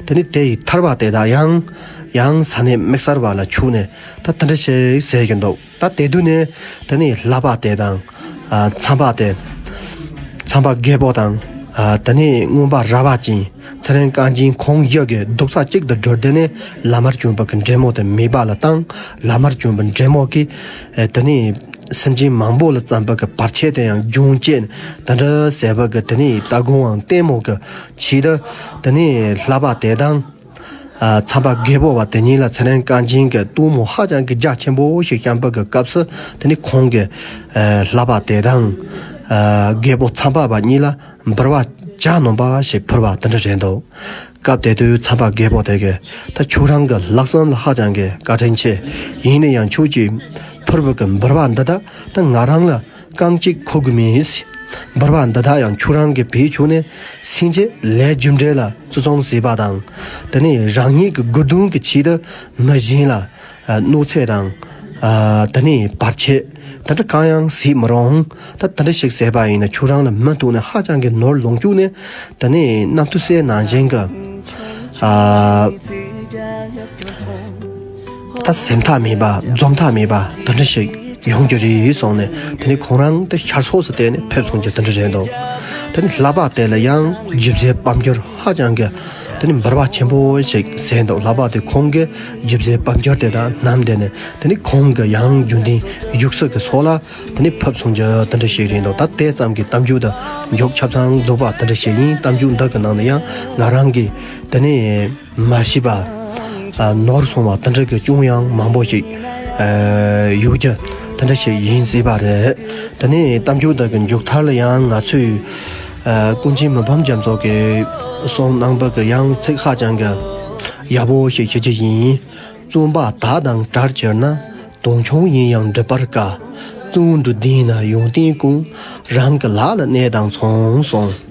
དེ་ནས་དེ་ཡི་ཐར་པ་དེ་དག་ཡང་ཡང་ས་གནས་དམིགས་བསལ་བ་ལ་ཆུག་ནས་ད་དེ་འདྲ་ཞིག་ཟེར་གྱི་འདུག་ད་དེ་དུས་ནས་དེ་ནས་ལྷ་པ་དེ་དང་ཨ་ཚངས་པ་དེ། ཚངས་པ་རྒད་པོ་དང་ཨ་དེ་ནས་རྔོན་པ་ར་བ་ཅན། ཚེ་རིང་རྐང་རྗེན་ཁོང་བཞི་གིས་རྡོག་རྩ་གཅིག་ཏུ་བསྒྲིལ་དེ་ནས་བླ་མར་བྱོན་པ་གི་འདྲེ་མོ་དེ་མེད་པ་ལ་བཏང་། བླ་མར་བྱོན་པ་འདྲེ་མོ་གིས་ཨ་དེ་ནས་སེམས་ཅན་མང་པོ་ལ་བརྩམས་པ་གི་བར་ཆད་དེ་ཡང་སྦྱོང་བྱེད་དེ་འདྲ་ཟེར་བ་གི་དེ་ནས་ལྟ་དགོངས་དང་ལྟད་མོ་གི་ཆེད་དུ། དེ་ནས་ལྷ་པ་དེ་དང་། ཨ་ཚངས་པ་རྒད་པོ་བ་དེ་གཉིས་ལ་ཚེ་རིང་རྐང་རྗེན་གྱིས་གཏུམ་མོ་ཧ་ཅང་གི་རྒྱ་ཆེན་པོ་ཞིག་བཤམས་པ་གི་སྐབས་སུ། དེ་ནས་ཁོང་གིས་ཨ་ལྷ་པ་དེ་དང་ཨ་རྒད་པོ་ཚངས་པ་བ་གཉིས་ལ་འབུལ་བ་ཇ་སྣོམ་པ་ཞིག་ཕུལ་བ་དེ་འདྲ་རེད་འདུག་སྐབས་དེ་དུས་ཚངས་པ་རྒད་པོ་དེ་གིས་ད་ཁྱོད་རང་གི་ལྷག་བསམ་ལ་ཧ་ཅང་གི་བཀའ་དྲིན་ཆེ། ཡིན་ན་ཡང་ཁྱོད་ཀྱིས་ཕུལ་བ་གི་འབུལ་བ་འདི་དག་ད་ང་རང་ལ་རྐང་གཅིག་ཁུག་གི་མེད། འབུལ་བ་འདི་དག་ཡང་ཁྱོད་རང་གིས་བེད་སྤྱོད་ནས་སེམས་ཅན་ལས་རྒྱུ་འབྲས་ལ་བརྩི་སྲུང་བྱེད་པ་དང་། དེ་ནས་རང་ཉིད་ཀྱི་དགོས་དོན་གྱི་ཆེད་དུ་མི་གཞན་ལ་ཨ་གནོད་འཚེ་དང་ཨ་དེ་ནས་བར་ཆད་དེ་འདྲ་གང་ཡང་བྱེད་མི་རུང་། ད་དེ་འདྲ་ཞིག་བྱས་པ་ཡིན་ན་ཁྱོད་རང་ལ་མི་ཐུག་ནས་ཧ་ཅང་གི་ནོར་ལོངས་སྤྱོད་ནས། དེ་ནས་རྣམ་ཐོས་སྲས་ནང་བཞིན་གྱི་ཨ་ད་ཟད་མཐའ་མེད་པ་འཛོམས་མཐའ་མེད་པ་དེ་འདྲ་ཞིག་ ཡོང་རྒྱུ་རེད་གསུངས་ནས། དེ་ནི་ཁོང་རང་དེ་ཤར་ཕྱོགས་སུ་བལྟས་ནས་ཕེབས་སོང་རྒྱུ་དེ་འདྲ་རེད་འདུག་དེ་ནི་ལྷ་པ་དེ་ལ་ཡང་རྒྱུ་མཚན་དཔལ་འབྱོར་ཧ་ཅང་གི་དེ་ནི་འབར་བ་ཆེན་པོ་ཞིག་ཟེར་འདུག་ལྷ་པ་དེ་ཁོང་གི་རྒྱུ་མཚན་དཔལ་འབྱོར་དེ་དག་བསྣམས་དེ་ནི་དེ་ནི་ཁོང་གི་ཡང་རྒྱུན་ལྡན་ཡུགས་སྲོལ་གྱི་སོགས་ལ་དེ་ནི་ཕེབས་སོང་རྒྱུ་དེ་འདྲ་ཞིག་རེད་འདུག་ད་དེ་ཙམ་གྱི་གཏམ་རྒྱུད་དེ་མཇུག་ཆ་ཚང་རྫོགས་པ་དེ་འདྲ་ཞིག་ཡིན། གཏམ་རྒྱུད་འདི་གི་ནང་ནས་ཡང་ང་རང་གིས་དེ་ནི་མ་ཤེས་པ། ཨ། ནོར་སོང་བ་དེ་འདྲ་གི་ཅུང་ཡང་མང་པོ་ཞིག་ཨ། ཡོད་རྒྱུ་དེ་འདྲ་ཞིག་ཡིན་སྲིད་པ་རེད། དེ་ནས་གཏམ་རྒྱུད་དེ་གི་མཇུག་མཐར་ལ་ཡང་ང་ཚོས། ཨ། ཀུན་མཁྱེན་མི་ཕམ་རྒྱ་མཚོ་གིས་གསུངས་གནང་བ་གི་ཡང་ཚིག་ཧ་ཅང་གི་ཡག་པོ་ཞིག་ཤེས་ཀྱི་ཡིན། བཙུན་པ་དག་དང་བྲལ་གྱུར་ན། དུང་སྐྱོང་ཡིན་ཡང་འགྲུབ་པར་དཀའ། བཙུན་གྲོགས་ལྡན་ན་ཡོན་ཏན་ཀུན། རང་གི་ལག་ལ་གནས་དང་མཚུངས་གསུངས།